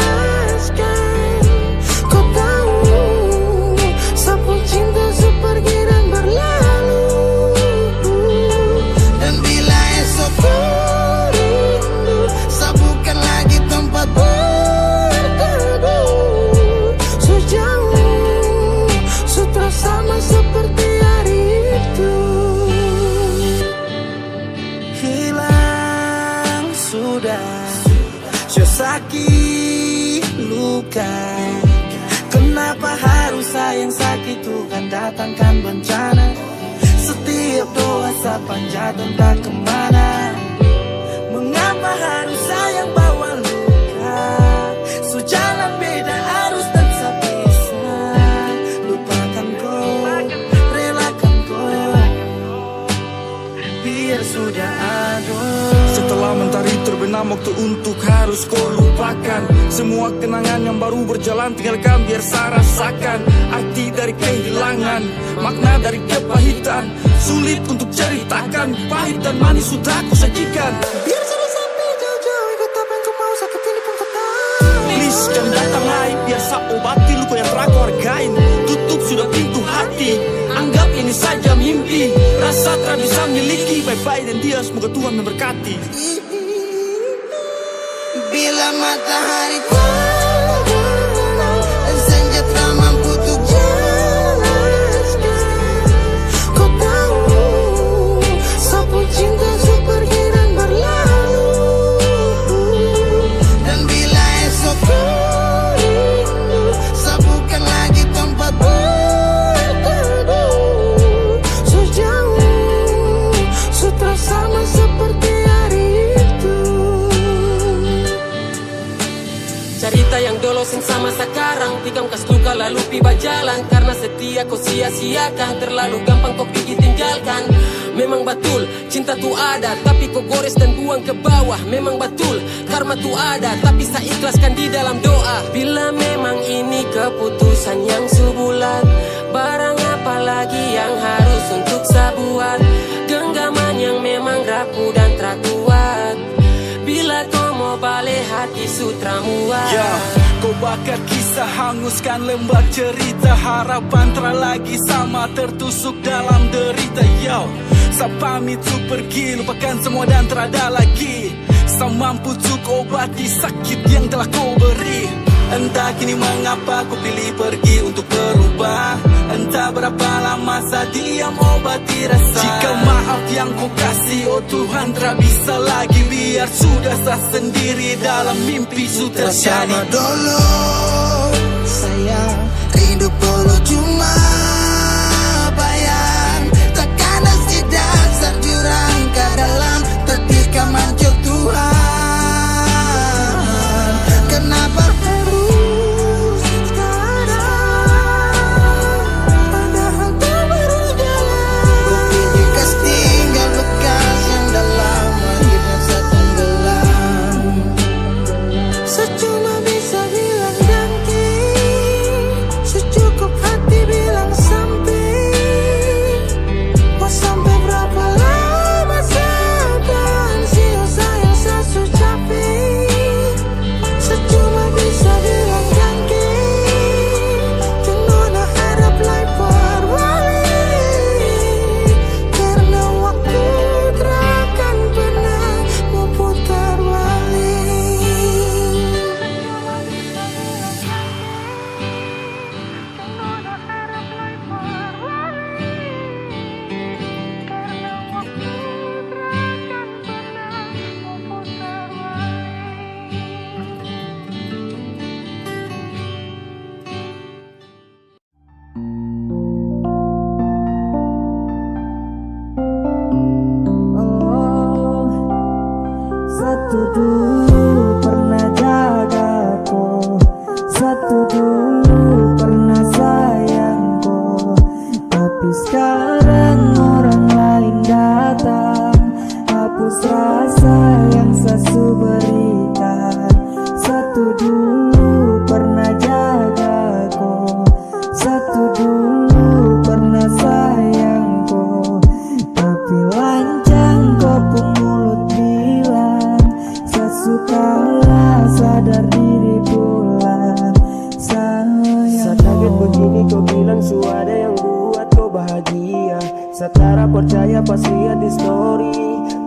Sudah, sudah saki luka. Kenapa harus sayang saki Tuhan datangkan bencana? Setiap doa sa panjatkan tak kemana. Mengapa harus sayang bawa luka? Su jalan beda arus dan sa pisah. Lupakan ko, relakan ko. Biar sudah ado. Setelah mentari terbenam, waktu untuk harus ko lupakan. Semua kenangan yang baru berjalan, tinggalkan biar sa rasakan. Arti dari kehilangan, makna dari kepahitan. Sulit untuk ceritakan, pahit dan manis sudah ku sajikan. Biar sudah sampai jauh-jauh, ikut apa yang kau mau, sakit ini pun kau tahu. Please, jangan datang lai, biar sa obati luka yang tra ko hargain. Tutup sudah pintu hati, anggap ini saja mimpi. Rasa tra bisa miliki, bye-bye dan dia, semoga Tuhan memberkati. Bila matahari terbenam, senja tak mampu untuk jelaskan. Kau tahu, sa pung cinta su pergi dan berlalu. Dan bila esok ku rindu, sa bukan lagi tempat berteduh. Su jauh, su tra sama seperti hari itu. Carita yang dolo seng sama sakarang, tikam kas luka lalu pi bajalan. Karna setia ko sia-siakan, terlalu gampang ko pigi tinggalkan. Memang batul, cinta tu ada, tapi ko gores dan buang ke bawah. Memang batul, karma tu ada, tapi sa ikhlaskan di dalam doa. Bila memang ini keputusan yang su bulat, barang apa lagi yang harus untuk sa buat? Genggaman yang memang rapuh dan tra kuat. Bila ko mo bale, hati su tra muat. Ya, ko bakar kisah, hanguskan lembah cerita. Harapan tra lagi sama, tertusuk dalam derita. Yo, sa pamit su pergi, lupakan semua dan tra ada lagi. Sa mampu su obati sakit yang telah ko beri. Entah kini mengapa ko pilih pergi untuk berubah. Entah berapa lama sa diam obati rasa. Jika maaf yang ko kasi, oh Tuhan, tra bisa lagi. Biar sudah sa sendiri dalam mimpi su terjadi. Bersama dolo, sayang, rindu penuh cuma bayang. Terkandas di dasar jurang ka dalam, tertikam hancur Tuhan. Kenapa harus sekarang? Padahal tak baru jalan. Bukti kas tinggal bekas yang dalam hati rasa tenggelam. Sa cuma bisa bilang danke, su cukup hati bilang sampe. Mo sampe brapa lama sa akan sio sayang sa su cape. Sa cuma bisa bilang danke, jang nona harap lai par bale. Karna waktu tra akan pernah mo putar bale. Satu dulu pernah jaga ko, satu dulu pernah sayang ko, tapi sekarang orang lain datang, hapus rasa yang sa su berikan. Satu dulu pernah jaga ko, satu dulu pernah sayang ko, tapi lancang ko pung mulut bilang, sa su kalah, sadar diri pulang, sayang. Sa kaget begini ko bilang su ada yang buat ko bahagia. Sa tara percaya pas liat di story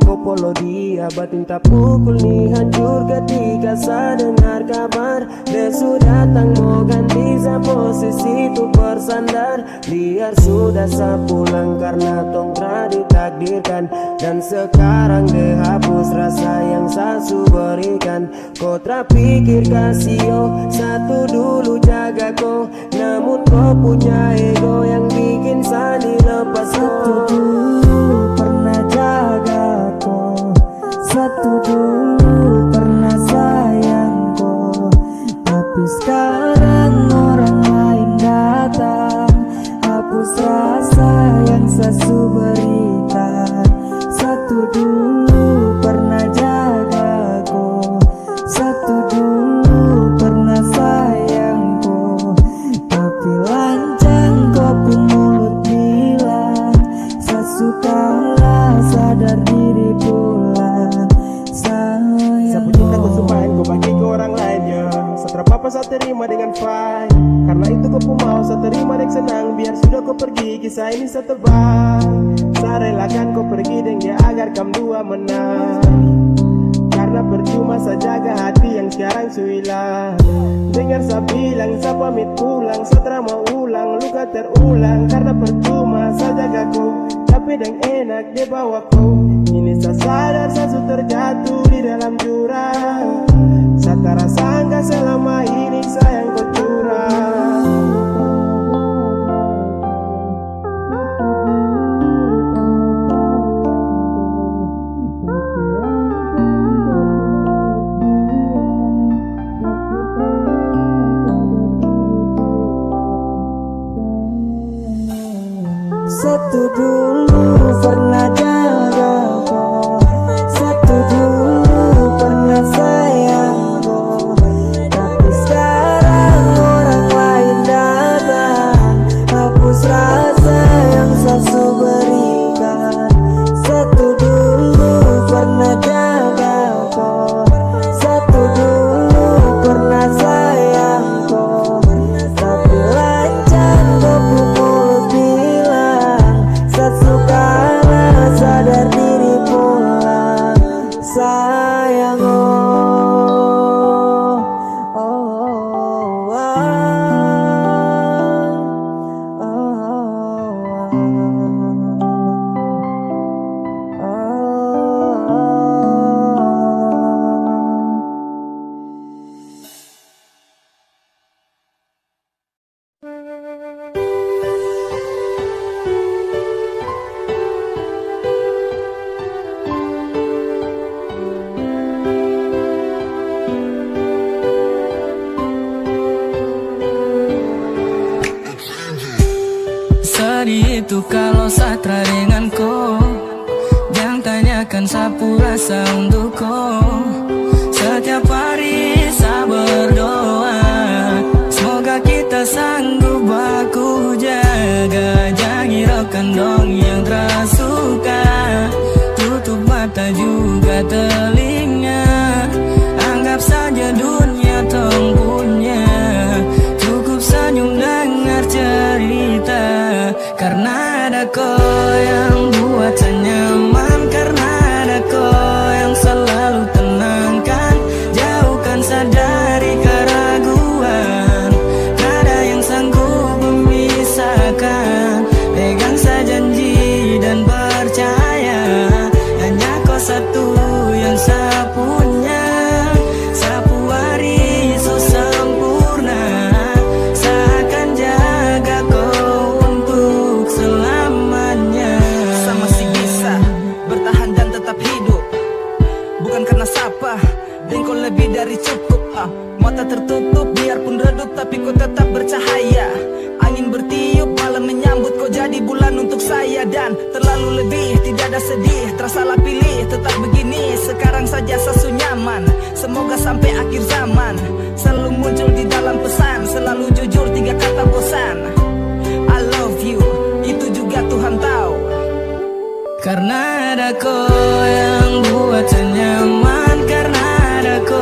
ko polo dia, batin tapukul ni hancur ketika sa dengar kabar. Dia su datang mo ganti sa posisi tu bersandar. Biar sudah sa pulang karna tong tra ditakdirkan. Dan sekarang dia hapus rasa yang sa su Ko tra pikir kasi o, satu dulu jaga ko. Namun ko punya ego yang bikin sani lepas ko. Satu dulu pernah jaga ko, satu dulu pernah sayang ko, tapi sekarang orang lain datang, hapus rasa yang sa su berikan. Satu dulu pernah jaga ko, satu dulu pernah sayang ko, tapi lancang ko pung mulut bilang, sa su kalah, sadar diri pulang. Sa pung cinta ko sumpahan ko bagi ke orang lain, ya. Sa tra papa sa terima dengan fine. Karna itu ko pung mau, sa terima deng senang. Biar sudah ko pergi, kisah ini sa tebang. Sa relakan ko pergi deng dia agar kam dua menang. Karna percuma sa jaga hati yang sekarang su hilang. Dengar sa bilang, sa pamit pulang, sa tra mau ulang, luka terulang. Karna percuma sa jaga ko, tapi deng enak dia bawa ko. Ini sa sadar sa su terjatuh di dalam jurang. Sa tara sangka selama ini sayang ko curang. Satu dulu pernah jaga ko, satu dulu pernah sayang ko, tapi sekarang orang lain datang, hapus rasa yang sa su berikan. Satu dulu pernah jaga ko, satu dulu pernah sayang ko, tapi lancang ko pung mulut bilang, sa su kalah, sadar diri pulang. Sayang, oh, oh, oh, oh, oh. Sedih itu kalo sa tra dengan ko. Jang tanyakan sa pu rasa untuk ko. Setiap hari sa berdoa, semoga kita sanggup baku jaga. Jang hiraukan dong yang tra suka. Tutup mata juga telinga. Anggap saja dunia tong punya. Cukup senyum dengar cerita. Karna ada ko yang buat sa nyaman, karna ada ko yang selalu tenangkan. Jauhkan sa dari keraguan, tak ada yang sanggup memisahkan. Pegang sa janji dan percaya, hanya ko satu yang sa punya. Sa pu hari so sempurna, sa akan jaga ko untuk selamanya. Sa masih bisa bertahan dan tetap hidup, bukan karna sapa deng ko lebih dari cukup. Ah, mata tertutup biarpun redup, tapi ko tetap bercahaya. Angin bertiup, malam menyambut, ko jadi bulan untuk saya. Dan terlalu lebih, tidak ada sedih, tersalah pilih, tetap begini. Sekarang saja sa su nyaman, semoga sampai akhir zaman. Selalu muncul di dalam pesan, selalu jujur, tiga kata bosan. I love you, itu juga Tuhan tahu. Karna ada ko yang buat sa nyaman, karna ada ko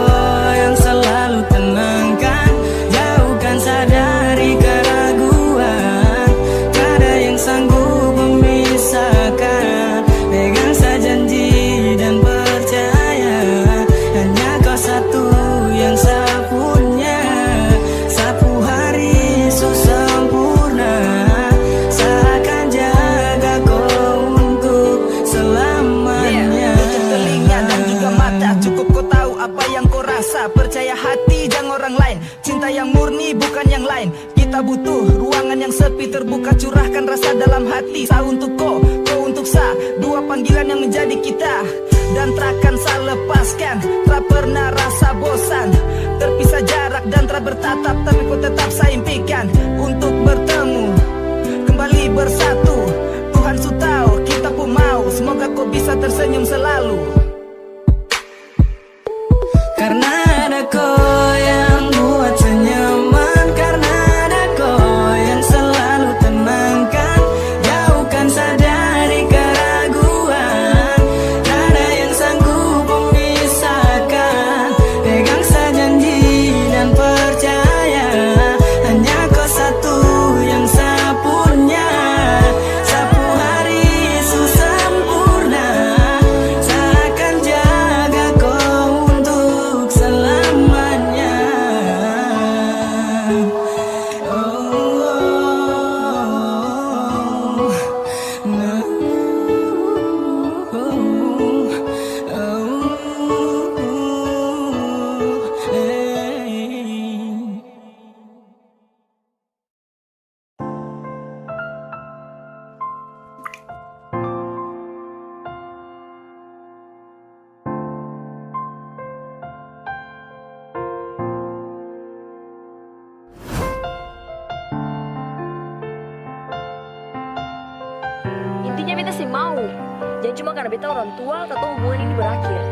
yang selalu tenangkan. Jauhkan sa dari keraguan, tak ada yang sanggup memisahkan. Pegang sa janji dan percaya, hanya ko satu yang sa punya. Sa pu hari so sempurna, sa akan jaga ko untuk selamanya. Yeah, untuk Percaya hati, jang orang lain. Cinta yang murni, bukan yang lain. Kita butuh ruangan yang sepi, terbuka, curahkan rasa dalam hati. Sa untuk ko, ko untuk sa. Dua panggilan yang menjadi kita. Dan trakan sa lepaskan, tra pernah rasa bosan. Terpisah jarak dan tra bertatap, tapi ko tetap sa impikan untuk bertemu kembali bersatu. Tuhan su tau kita pung mau, semoga ko bisa tersenyum selalu. Karna ada ko yang buat sa nyaman, karna ada ko yang selalu tenangkan, jauhkan sa dari keraguan. Tiada yang sanggup memisahkan, pegang sa janji dan percaya, hanya ko satu yang sa punya. Sapu hari su sempurna, sa akan jaga ko untuk selamanya. Oh, oh, oh, oh. Intinya beta seng mau. Jang cuma karna beta orang tua, katong hubungan ini berakhir.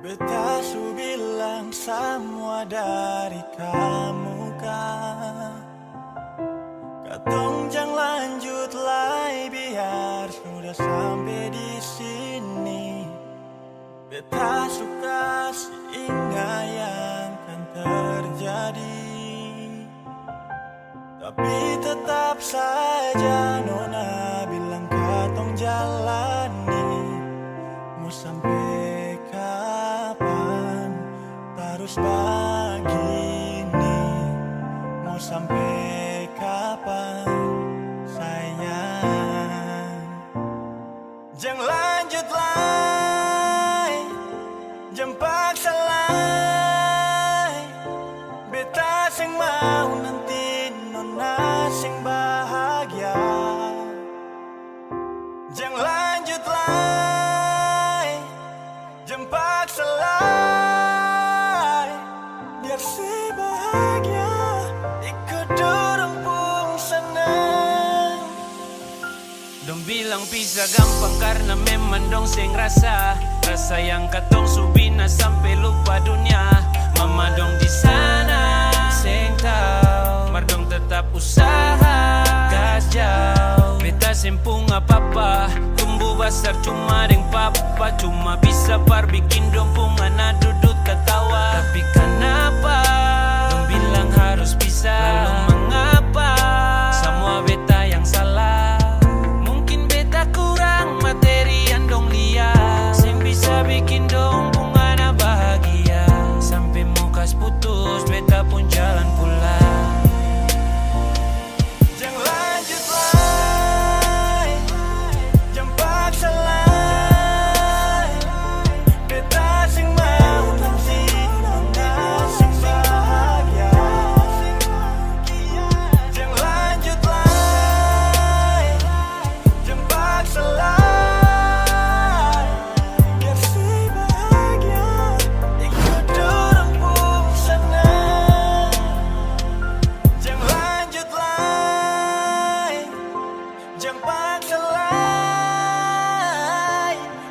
Beta su bilang samua dari kamuka, katong jang lanjut lai, biar sudah sampe di sini. Beta su kasi inga yang kan terjadi. Tapi tetap saja nona bilang katong jalani. Mo sampe kapan tarus bagini? Mo sampe kapan, sayang? Jang lanjut lai, jang paksa lai. Beta seng mau nanti nona seng bahagia. Jang lanjut lai, jang paksa lai. Biar se bahagia, iko dorang pung sanang. Dong bilang pisah gampang karna memang dong seng rasa. Rasa yang katong su bina sampe lupa dunia. Mama dong di sana seng tau, mar dong tetap usaha gas jauh. Beta seng pung apa-apa, tumbu basar cuma deng papa. Cuma bisa par biking dong pung ana dudu tatawa. Tapi kanapa dong bilang harus pisah? Lalu mangapa samua beta yang salah? Mungkin beta kurang materi yang dong lia, seng bisa biking dong pung ana bahagia. Sampe mo kas putus beta pung jalan pulang. Jang lanjut lai, jang paksa lai. Beta seng mau nanti nona seng bahagia. Jang lanjut lai, jang paksa lai. Biar se bahagia, iko dorang pung sanang. Jang lanjut lai, jang paksa lai.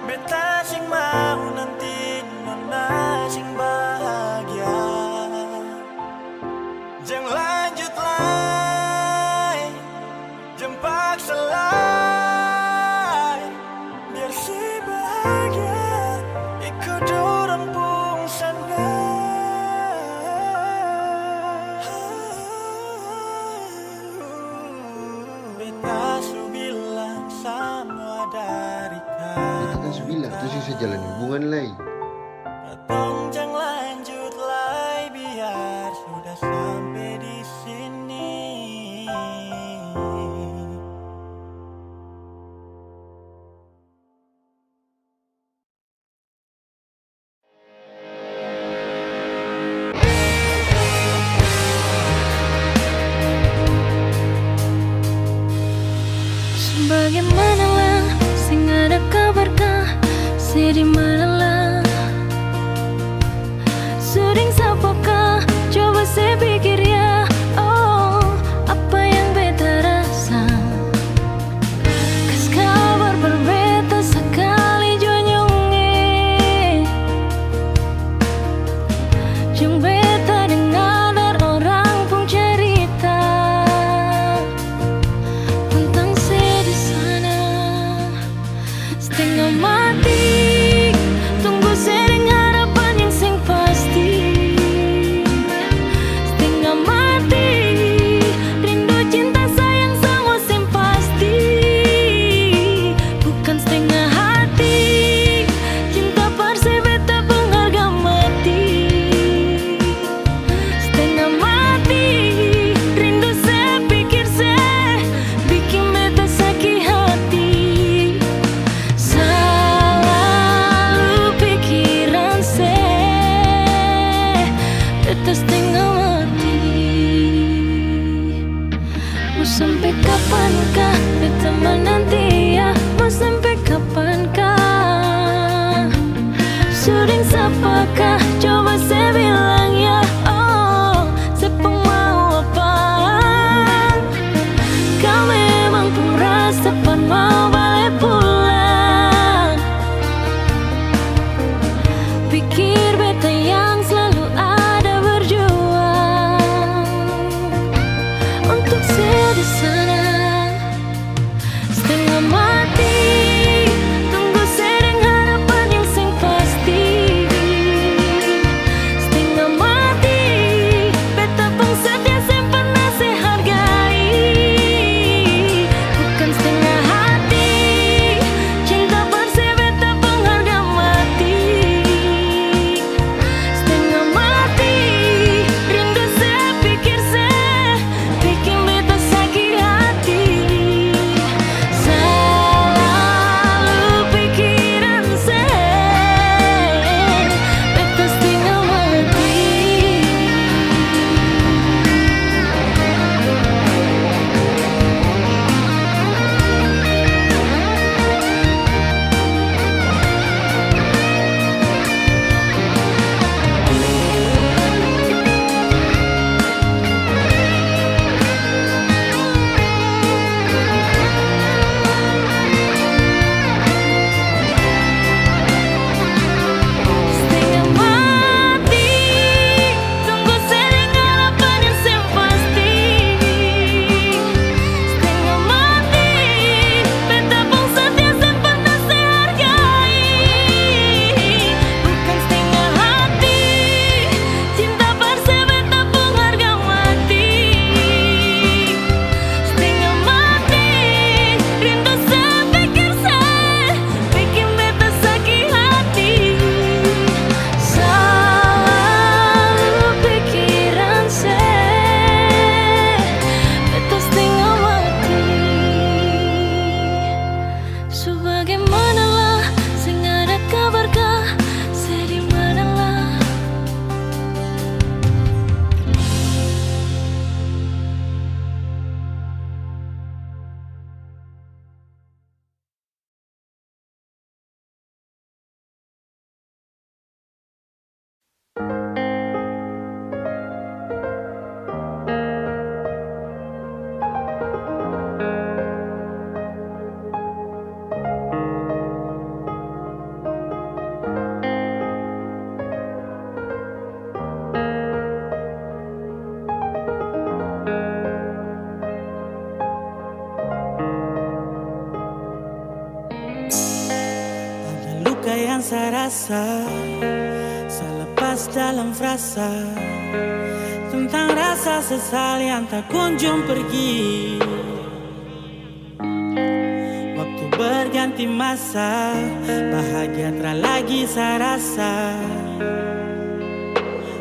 Beta seng mau nanti nona seng bahagia. Jang lanjut lai, jang paksa lai. Biar se bahagia, iko dorang pung sanang. Beta su bilang samua dari kami. Beta kan su bilang, katong seng usah jalani hubungan lai. Katong jang lanjut lai, biar sudah sampe di sini. Bagimana la? Seng ada kabar ka? Se di mana la? Su deng sapa ka? Coba se pikir ya. Oh, apa yang beta rasa? Kas kabar par beta sakali jo nyong e. Jang beta dengar orang pung carita tentang se di sana. Stenga mati, tunggu se deng harapan yang seng pasti. Stenga mati, rindu cinta sayang samua seng pasti. Bukan stenga hati, cinta par se beta pung harga mati. Stenga mati, rindu se, pikir se, biking beta saki hati. Salalu pikiran se, beta stenga mati. Mo sampe kapan ka beta mananti ya? Mo sampe kapan ka? Su deng sapa ka? Coba se bilang ya. Oh, se pung mau apa? Ka memang pung rasa pan mau bale pulang. Pikir beta yang slalu ada berjuang untuk se di sana. Stenga mati, tunggu se deng harapan yang seng pasti. Stenga mati, beta pung setia seng parna se hargai. Bukan stenga hati, cinta par se beta pung harga mati. Stenga mati, rindu se, pikir se, biking beta saki hati. Salalu pikiran se, beta stenga mati. Stenga mati, tunggu se deng harapan yang seng pasti. Stenga mati, beta pung setia seng parna se hargai. Bukan stenga hati, cinta par se beta pung harga mati. Stenga mati, rindu se, pikir se, biking beta saki hati. Salalu pikiran se, beta stenga mati. Su bagimana la, seng ada kabar ka, se di mana la? Ada luka yang sa rasa, sa lepas dalam frasa, tentang rasa sesal yang tak kunjung pergi. Waktu berganti masa, bahagia tra lagi sa rasa.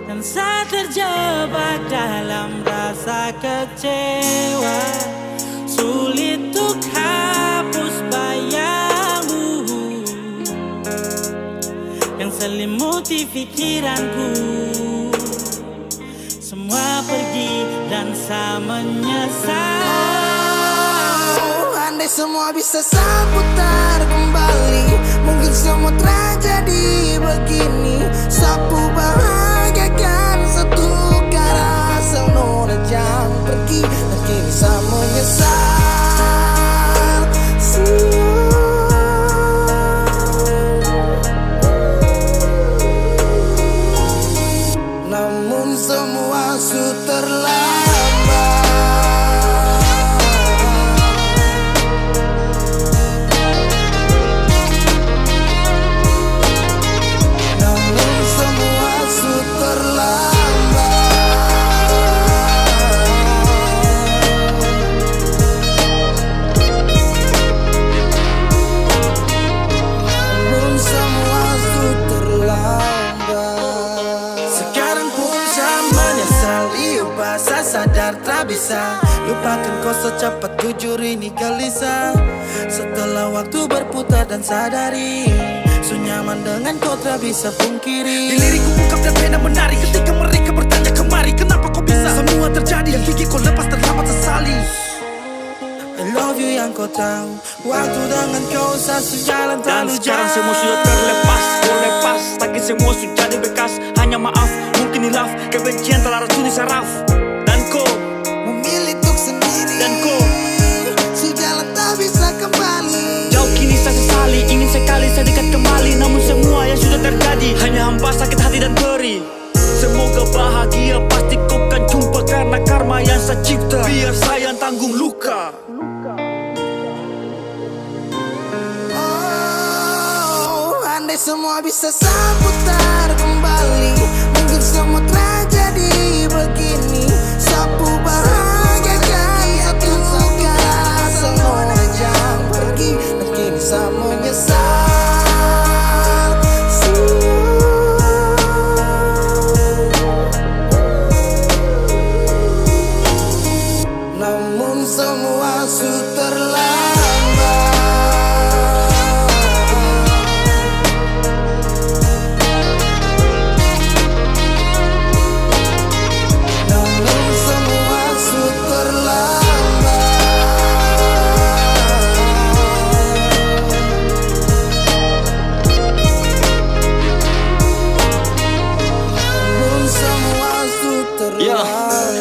Dan sa terjebak dalam rasa kecewa, sulit tuk hapus bayangmu yang selimuti pikiranku. Semua pergi dan sa menyesal. Semua bisa sa putar kembali. Mungkin semua tragedi begini, sa pu bahagia kan sa tukar. Asal nona jang pergi, dan kini sa menyesal. Sial. Namun semua su terlambat. Namun semua su terlambat. Namun semua su terlambat. Sekarang pun sa menyesal, iyo, basa sadar tra bisa lupakan ko, so capat jujur ini gelisah. Setelah waktu berputar dan sadari, su nyaman dengan ko tra bisa pungkiri. Di lirik ku ungkap dan pena menari, ketika mereka bertanya kemari, kenapa ko bisa? Semua terjadi, yang bikin ko lepas terlambat sesali. I love you yang ko tau. Waktu dengan kau sa su jalan terlalu jauh. Dan sekarang semua sudah terlepas, kau lepas, sakit semua su jadi bekas. Hanya maaf, mungkin hilaf, kebencian telah racuni saraf. Dan kau memilih untuk sendiri. Dan kau su jalan tak bisa kembali. Jauh kini sa sesali, ingin sekali sa dekat kembali. Namun semua yang sudah terjadi hanya hampa sakit hati dan perih. Semoga bahagia, pasti kau kan jumpa karena karma yang sa cipta. Biar sa yang tanggung luka. Oh, andai semua bisa sa putar kembali, mungkin semua tragedi begini, sa pu bahagia kan sa tukar. Asal nona jang pergi, dan kini sa menyesal. Sial. Namun semua su terlambat. Namun semua su terlambat. Namun semua su Ya,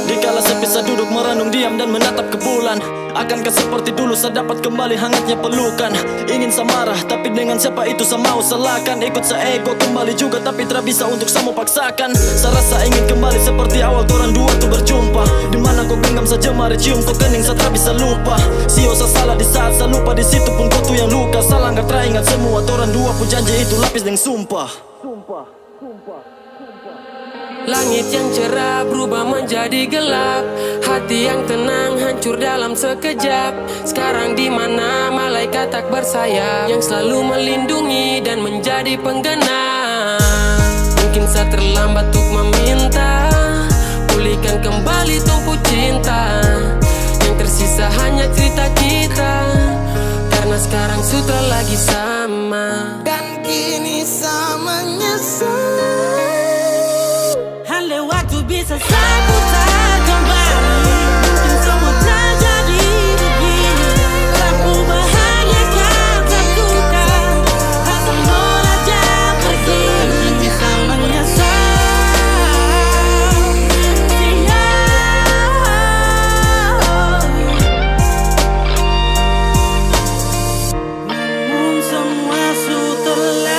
dikala sepi sa duduk merenung diam dan menatap ke bulan. Akankah seperti dulu sa dapat kembali hangatnya pelukan? Ingin sa marah, tapi dengan siapa itu sa mau salahkan? Ikut sa ego kembali juga, tapi tra bisa untuk sa mau paksakan. Sa rasa ingin kembali seperti awal torang dua tu berjumpa, di mana ko genggam sa jemari, cium ko kening, sa tra bisa lupa. Sio sa salah di saat sa lupa, di situ pun ko tu yang luka. Sa langgar tra ingat semua torang dua pung janji itu, lapis deng sumpah. Langit yang cerah berubah menjadi gelap. Hati yang tenang hancur dalam sekejap. Sekarang di mana malaikat tak bersayap, yang selalu melindungi dan menjadi penggenap? Mungkin sa terlambat untuk meminta, pulihkan kembali tong pu cinta. Yang tersisa hanya cerita kita, karena sekarang su tra lagi sama. Dan kini sa menyesal. Andai waktu bisa sa putar kembali, mungkin semua terjadi begini. Sa pu bahagia kan sa tukar, asal nona jang pergi. Kini sa menyesal. Sial. Namun semua su terlambat.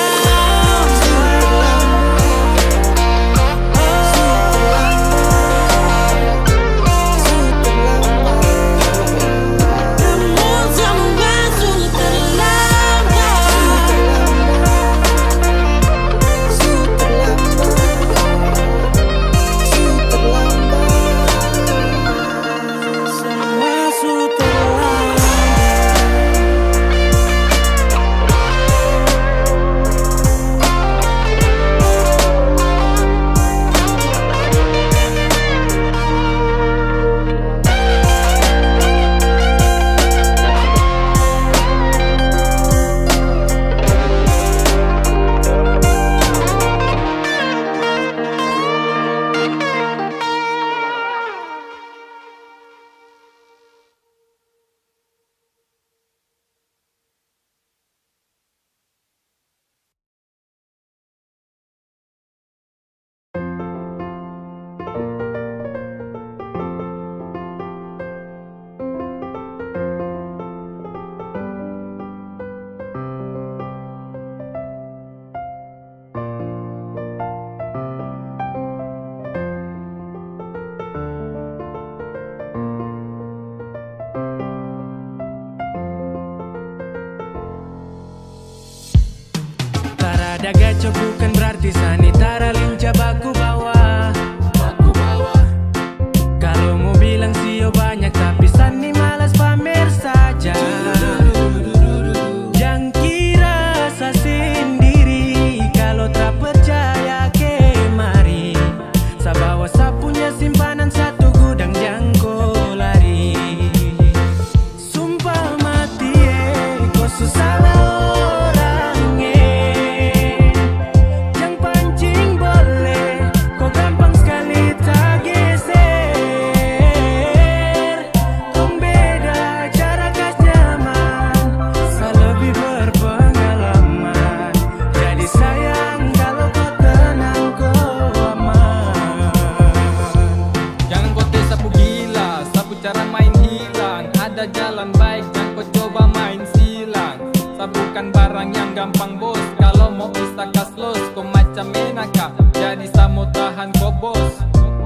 Gaco bukan berarti sani tara lincah baku bawa. Baku bawa. Kalo mo bilang sio banyak, tapi sani malas pamer saja. Jang kira sa sendiri, kalo tra percaya kemari. Sa bawa sa punya simpanan satu gudang, jang ko lari. Sumpah mati e, ko su salah orang e. Jang pancing boleh, ko gampang skali tageser. Tong beda cara kas nyaman, sa lebih berpengalaman. Jadi sayang kalo ko tenang, ko aman. Jangan ko tes sapu gila, sapu cara main hilang. Ada jalan baik, jang ko coba main silang. Sa bukan barang yang gampang, bos. Kalo mo bisa kas los, ko macam menaka. Jadi sa mo tahan ko, bos.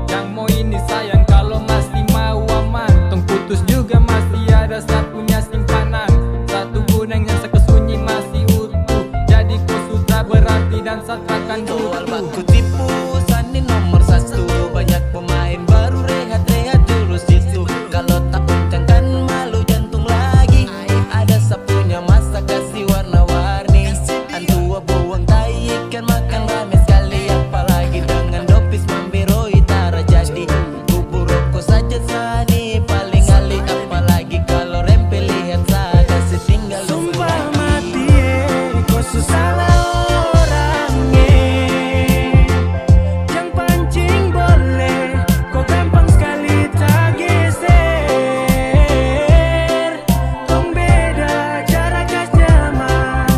Jang mo ini sayang, kalo masih mau aman. Tong putus juga masih ada sa punya simpanan. Satu gudang yang sa kas sunyi masih utuh. Jadi ko su tra berarti dan sa takkan butuh. Soal baku tipu, sani nomor satu. Banyak pemain baru rehat-rehat dulu situ. Kalo tak kencangkan malu jantung lagi. Ada sa punya masa kasi warna-warni. Antua buang tai ikan makan rame skali. Apalagi dengan dopis mamberoi tara jadi. Bubur roko saja sani paling ali. Apalagi kalo rempe lihat sa kasi tinggal. Sumpah mati e, ko su salah orang e. Jang pancing boleh, ko gampang skali tageser. Tong beda cara kas nyaman,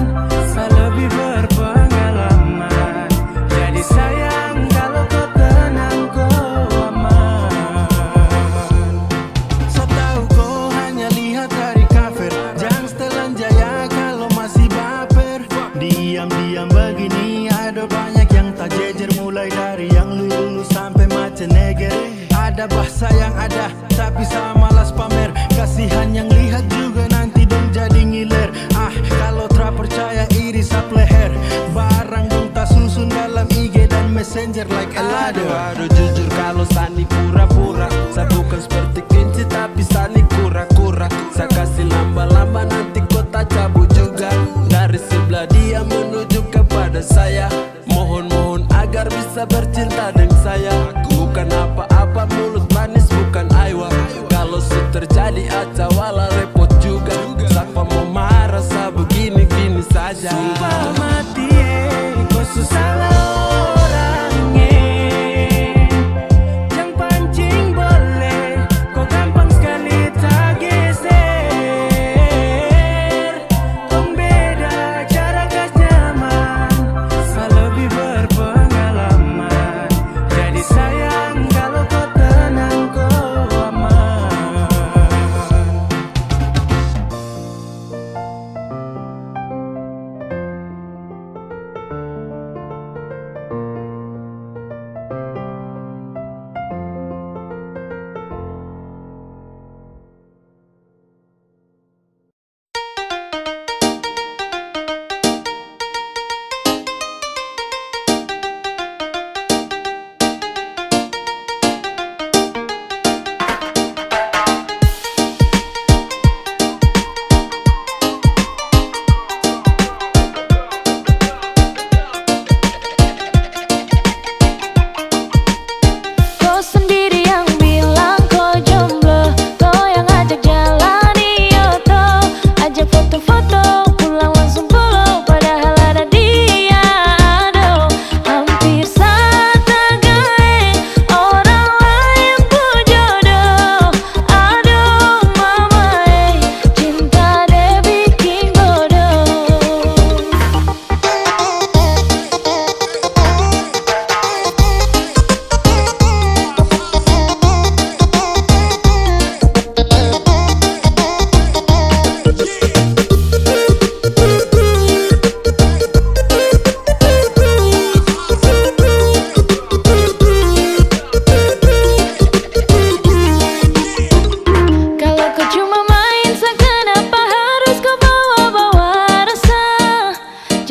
sa lebih berpengalaman. Jadi sayang kalo ko tenang, ko aman. Sa tau ko hanya lihat dari kaver, jang telanjang ya kalo masih baper. Diam-diam begini ada banyak yang tajejer, mulai dari yang lulus sampe maceneger. Ada bahasa yang ada, tapi sa malas pamer. Kasihan yang lihat juga nanti dong jadi ngiler. Ah, kalo tra percaya iri sap leher. Barang dong tasusun dalam I G dan Messenger like Elado. Aduh, aduh, jujur kalo sani pura-pura. Sa bukan seperti kelinci tapi sani kura-kura. Sa kasi lamba-lamba nanti ko tacabu juga. Dari sebelah dia menuju kepada saya. Mohon-mohon agar bisa bercinta deng saya. Bukan apa-apa mulut manis bukan aiwa. Kalo su terjadi aca wala repot juga. Sapa mo marah sa begini-gini saja. Sumpah mati e, ko su salah orang e. Jang pancing boleh, ko gampang skali tageser. Tong beda cara kas nyaman, sa lebih berpengalaman. Jadi sayang kalo ko tenang, ko aman. Ko sendiri yang bilang ko jomblo, ko yang ajak jalani oto, ajak foto-foto, pulang langsung follow, padahal ada dia, aduh, hampir sa tagae, orang lain pu jodoh, aduh mama e, cinta de biking bodoh.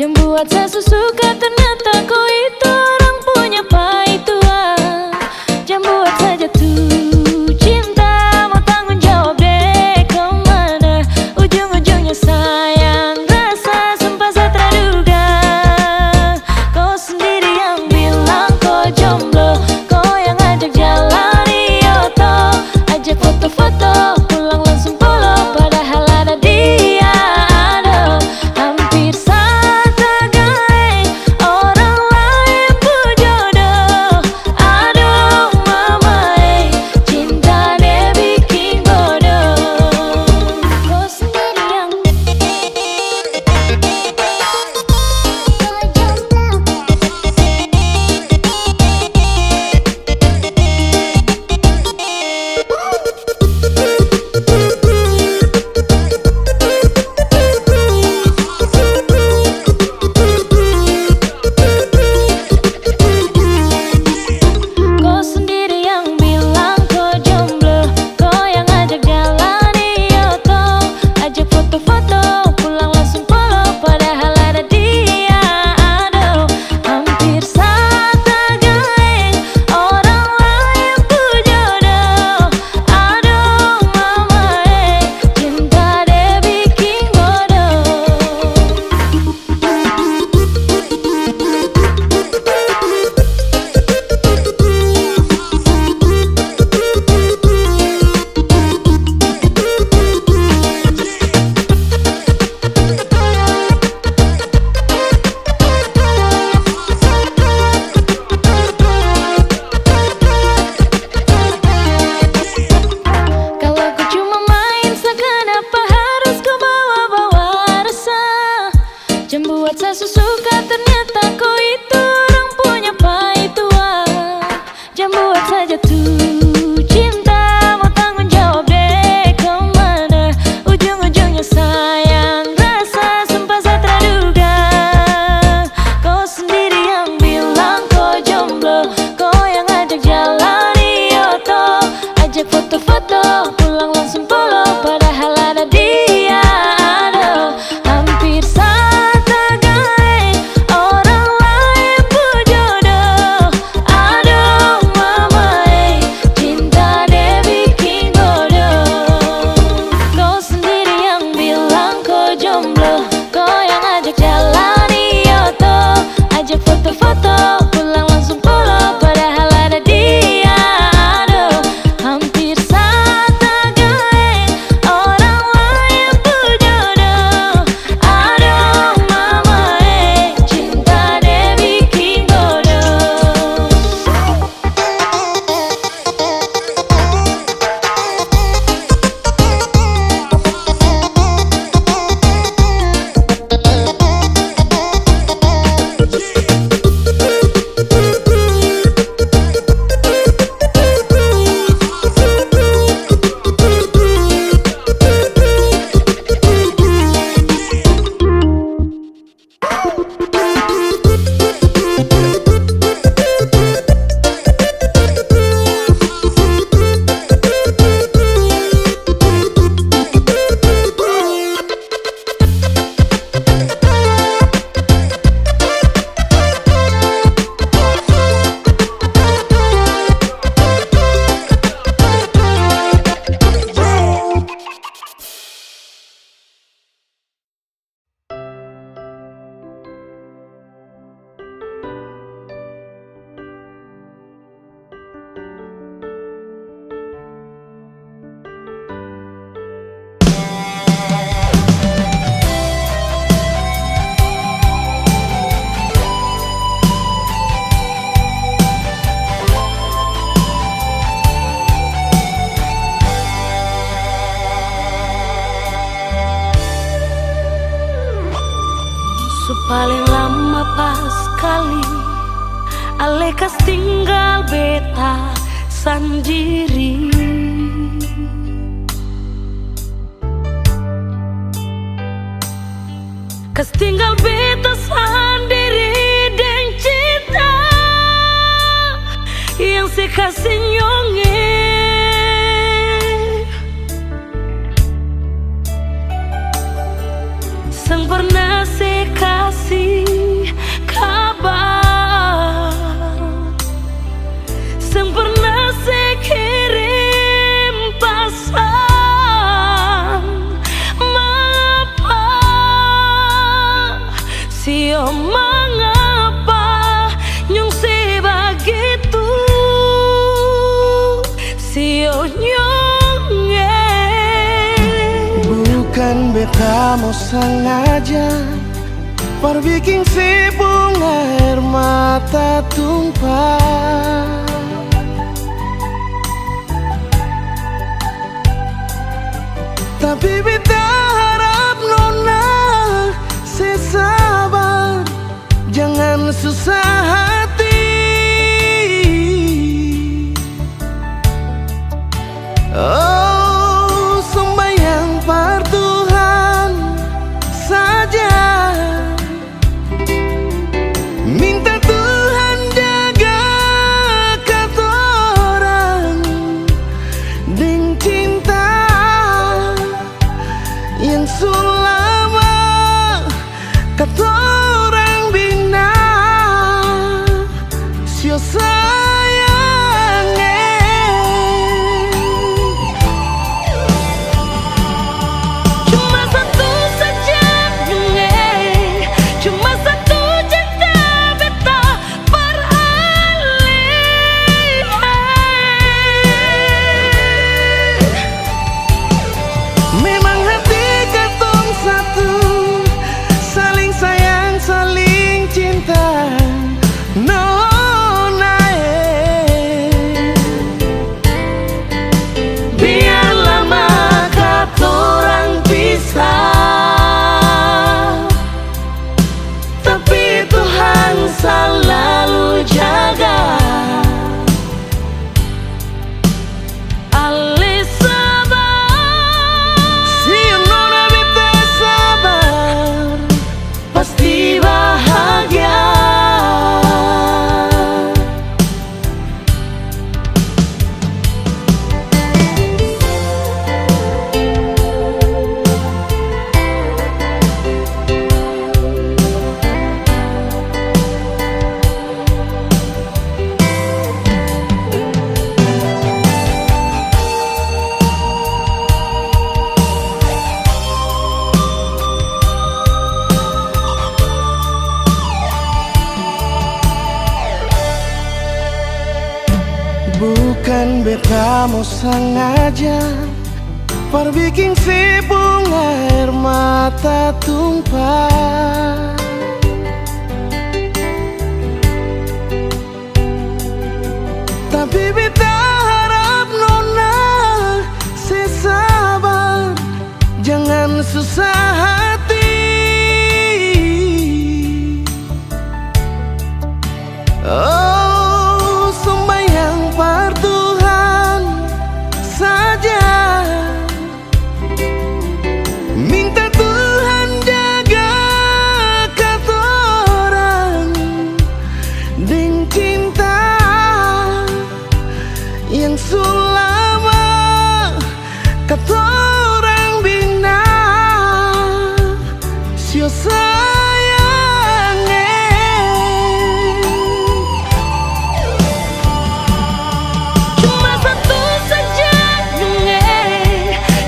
Yang buat sa su suka ternyata ko itu orang punya paitua. Jang buat saja tu cinta mo tanggung jawab deng komana. Ujung-ujungnya sayang rasa sempat sa traduga. Ko sendiri yang bilang ko jomblo, ko yang ajak jalan iyo to. Ajak foto-foto, pulang langsung polo, padahal ada dia, aduh. Hampir satagai orang lain pu jodoh. Aduh mama e, cinta de biking bodoh. Ko sendiri yang Ko sendiri yang bilang ko jomblo, ko yang ajak jalan iyo to, ajak foto-foto, pulang langsung polo, padahal ada dia, aduh. Hampir satagai orang lain pu jodoh. Aduh mama e, cinta de biking bodoh. Kalo ku cuma main sa, kanapa harus ku bawa-bawa rasa? Jang buat sa su suka, ternyata ko itu orang punya paitua. Jang buat saja tu cinta mo tanggung jawab deng komana. Ujung-ujungnya sayang rasa sempat sa traduga. Ko sendiri yang bilang ko jomblo, ko yang ajak jalan iyo to. Ajak foto-foto, pulang langsung polo, padahal ada dia, aduh. Hampir satagai orang lain pu jodoh. Aduh mama e, cinta de biking bodoh. Ko sendiri yang bilang ko jomblo, ko yang ajak jalan iyo to. Ajak foto-foto, pulang langsung polo, padahal ada dia, aduh. Hampir satagai orang lain pu jodoh. Aduh mama e, cinta de biking bodoh. Su paleng lama paskali ale kas tinggal beta sandiri. Kas tinggal beta sandiri deng cinta yang se kasi nyong e. Seng pernah se kasi kabar, seng pernah se kirim pasan. Mapa, sio mangapa nyong se bagitu? Sio nyong e. Bukan beta mo sangaja par biking se pung aer mata tumpah. Tapi beta harap nona se sabar. Jangan susah hati. Oh, sumbayang par Tuhan saja. Minta Tuhan jaga katorang deng cinta yang su lama katorang bina sio sayang e. Cuma satu saja e, cuma satu cinta beta par ale e. Memang hati katong satu, saling sayang, saling cinta, nona e. Biar lama katorang pisah, tapi Tuhan salalu jaga. Ale sabar. Sio nona beta sabar, pasti bahagia. Bukan beta mo sangaja par biking se pung aer mata tumpah. Tapi beta harap nona se sabar, jangan susah hati. Oh, sumbayang par Tuhan saja. Minta Tuhan jaga katorang deng cinta yang su lama katorang bina. Sio sayang e. Cuma satu saja e,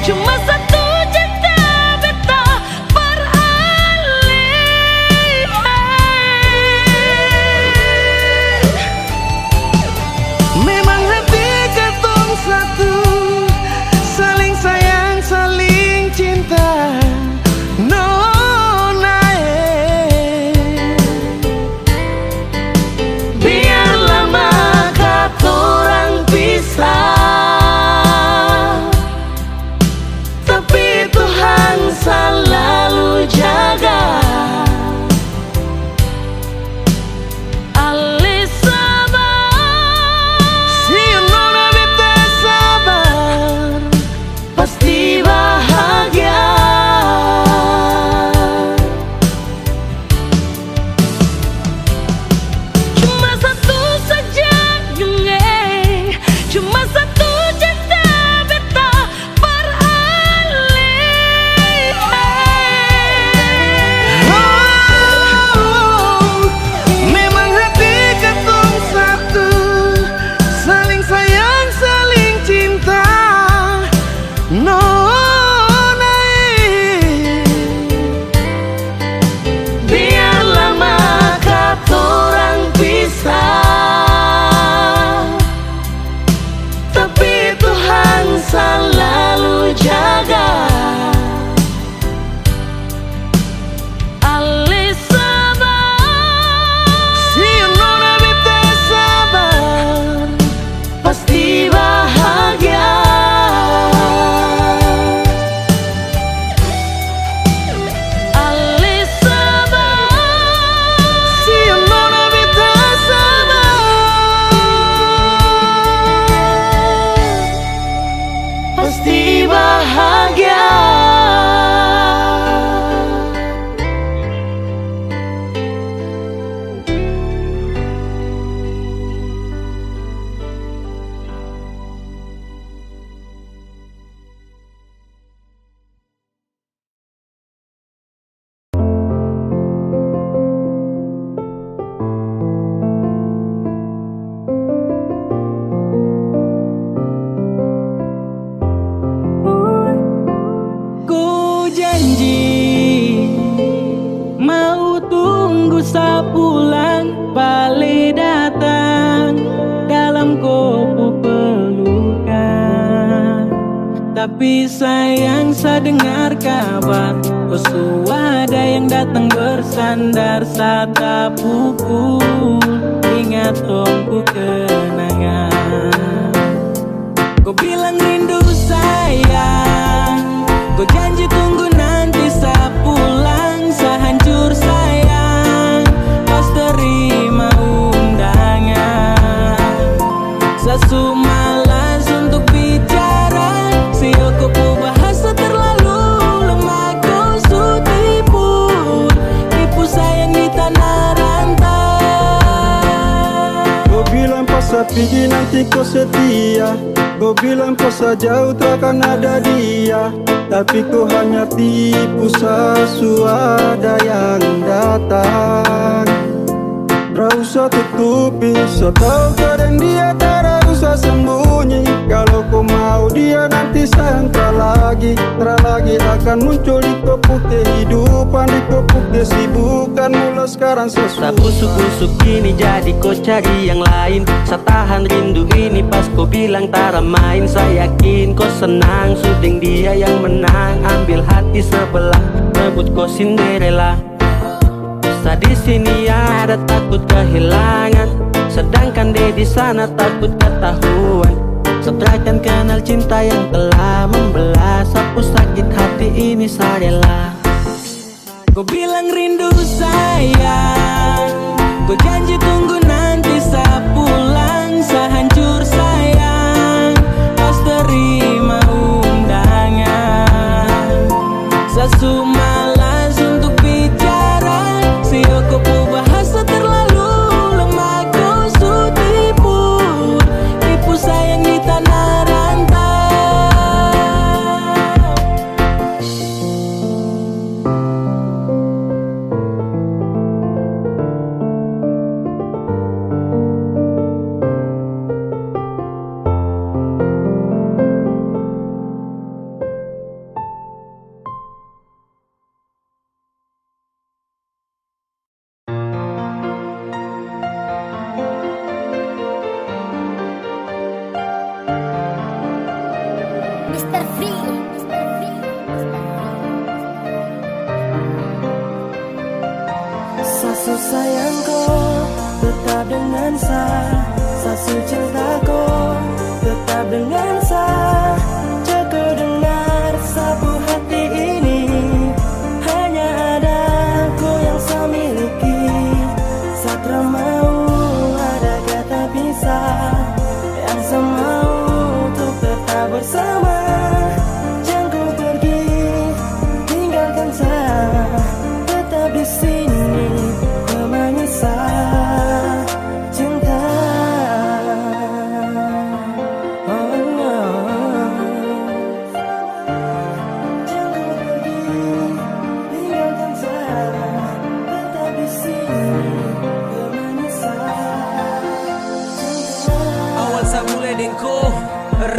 cuma satu cinta beta par ale e. Memang hati katong satu, saling sayang, saling cinta, nona e. Sa pulang, bale datang dalam ko pu pelukan. Tapi sayang, sa dengar kabar, ko su ada yang datang bersandar, sa tapukul, ingat tong pu kenangan. Ko bilang rindu sayang, ko janji tunggu nanti sa pulang, sa hancur sayang, pas terima undangan. Sa su malas untuk bicara, sio ko pu bahasa terlalu lemah, ko su tipu, tipu sayang di tanah rantau. Ko bilang pas sa pigi nanti ko setia, ko bilang pas sa jauh takkan ada dia, tapi ko hanya tipu sa su ada yang datang. Tra usah tutupi, sa tau ka deng dia, tra usah sembunyi. Kalo ko mau dia nanti sayang tra lagi, tra lagi akan muncul di ko pu kehidupan, di ko pu kesibukan. Mula skarang sa su Sa busuk-busuk ini jadi ko cari yang lain. Sa tahan rindu ini pas ko bilang tara main. Sa yakin ko senang su deng dia yang menang. Ambil hati sebelah, rebut ko Cinderella. Sa di sini ada takut kehilangan, sedangkan de di sana takut ketahuan. Sa terakan kenal cinta yang telah membelah. Sa pu sakit hati ini sa rela. Ko bilang rindu sayang, ko janji tunggu nanti sa pulang, sa hancur sayang, pas terima undangan. Sa su malas untuk bicara, sio ko pu bahasa terlalu lemah, ko su tipu, tipu sayang di tanah rantau. Mister V. Sa su sayang ko tetap dengan sa, sa su cinta ko tetap dengan sa. Jang ko dengar sa pu hati ini, hanya ada ko yang sa miliki. Sa tra mau ada kata pisah, yang sa mau untuk tetap bersama. Jang ko pergi, tinggalkan sa, tetap di sini temani sa, cinta. Oh, oh. Jang ko pergi, tinggalkan sa, tetap di sini temani sa, cinta. Awal sa mulai deng ko,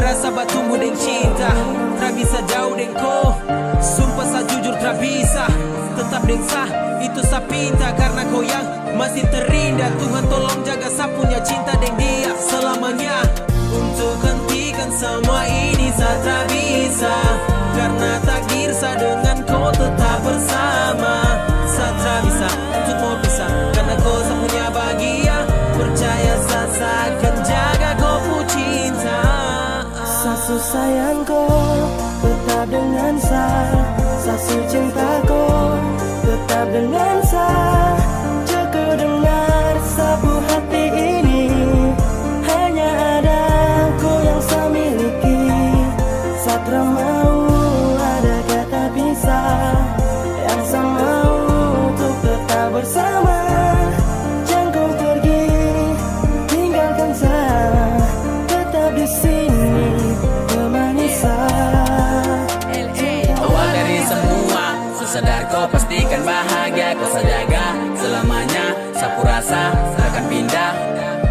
rasa batumbu deng cinta. Tra bisa jauh deng ko, sumpah sa jujur tra bisa. Tetap deng sa, itu sa pinta. Karna ko yang masih terindah. Tuhan tolong jaga sa punya cinta deng dia selamanya. Untuk hentikan semua ini sa tra bisa, karna takdir sa dengan ko tetap bersama. Sa tra bisa untuk mo pisah, karna ko sa punya bahagia. Percaya sa, sa akan jaga ko pu cinta. Sa su sayang ko tetap dengan sa, sa su cinta ko tetap dengan sa. Jang ko dengar sa pu hati ini, hanya ada ko yang sa miliki. Sa tra mau ada kata pisah, yang sa mau untuk tetap bersama. Jang ko pergi, tinggalkan sa, tetap di sini temani sa. Awal dari semua, sa sadar ko pastikan bahagia, ko sa jaga selamanya. Sa pu rasa takkan pindah.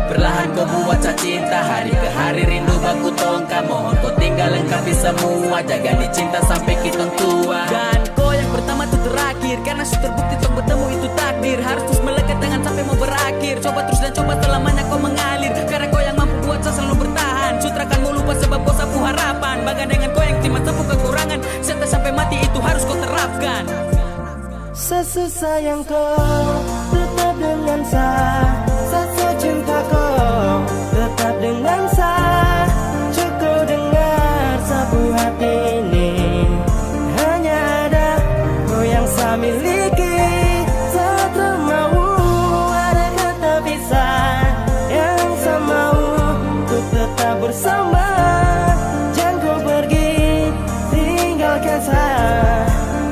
Perlahan ko buat sa cinta, hari ke hari rindu baku tongka. Mohon ko tinggal lengkapi semua, jaga ni cinta sampe kitong tua. Dan ko yang pertama tu terakhir, karna su terbukti tong bertemu itu takdir. Harus terus melekat Sa su sayang ko, tetap dengan sa. Sa su cinta ko, tetap dengan sa. Cukup dengar sapu hati ini. Hanya ada ko yang sa miliki. Sa tak mau ada kata pisah. Yang sa mau untuk tetap bersama. Jang ko pergi, tinggalkan sa.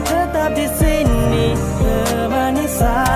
Tetap di sini, temani sa.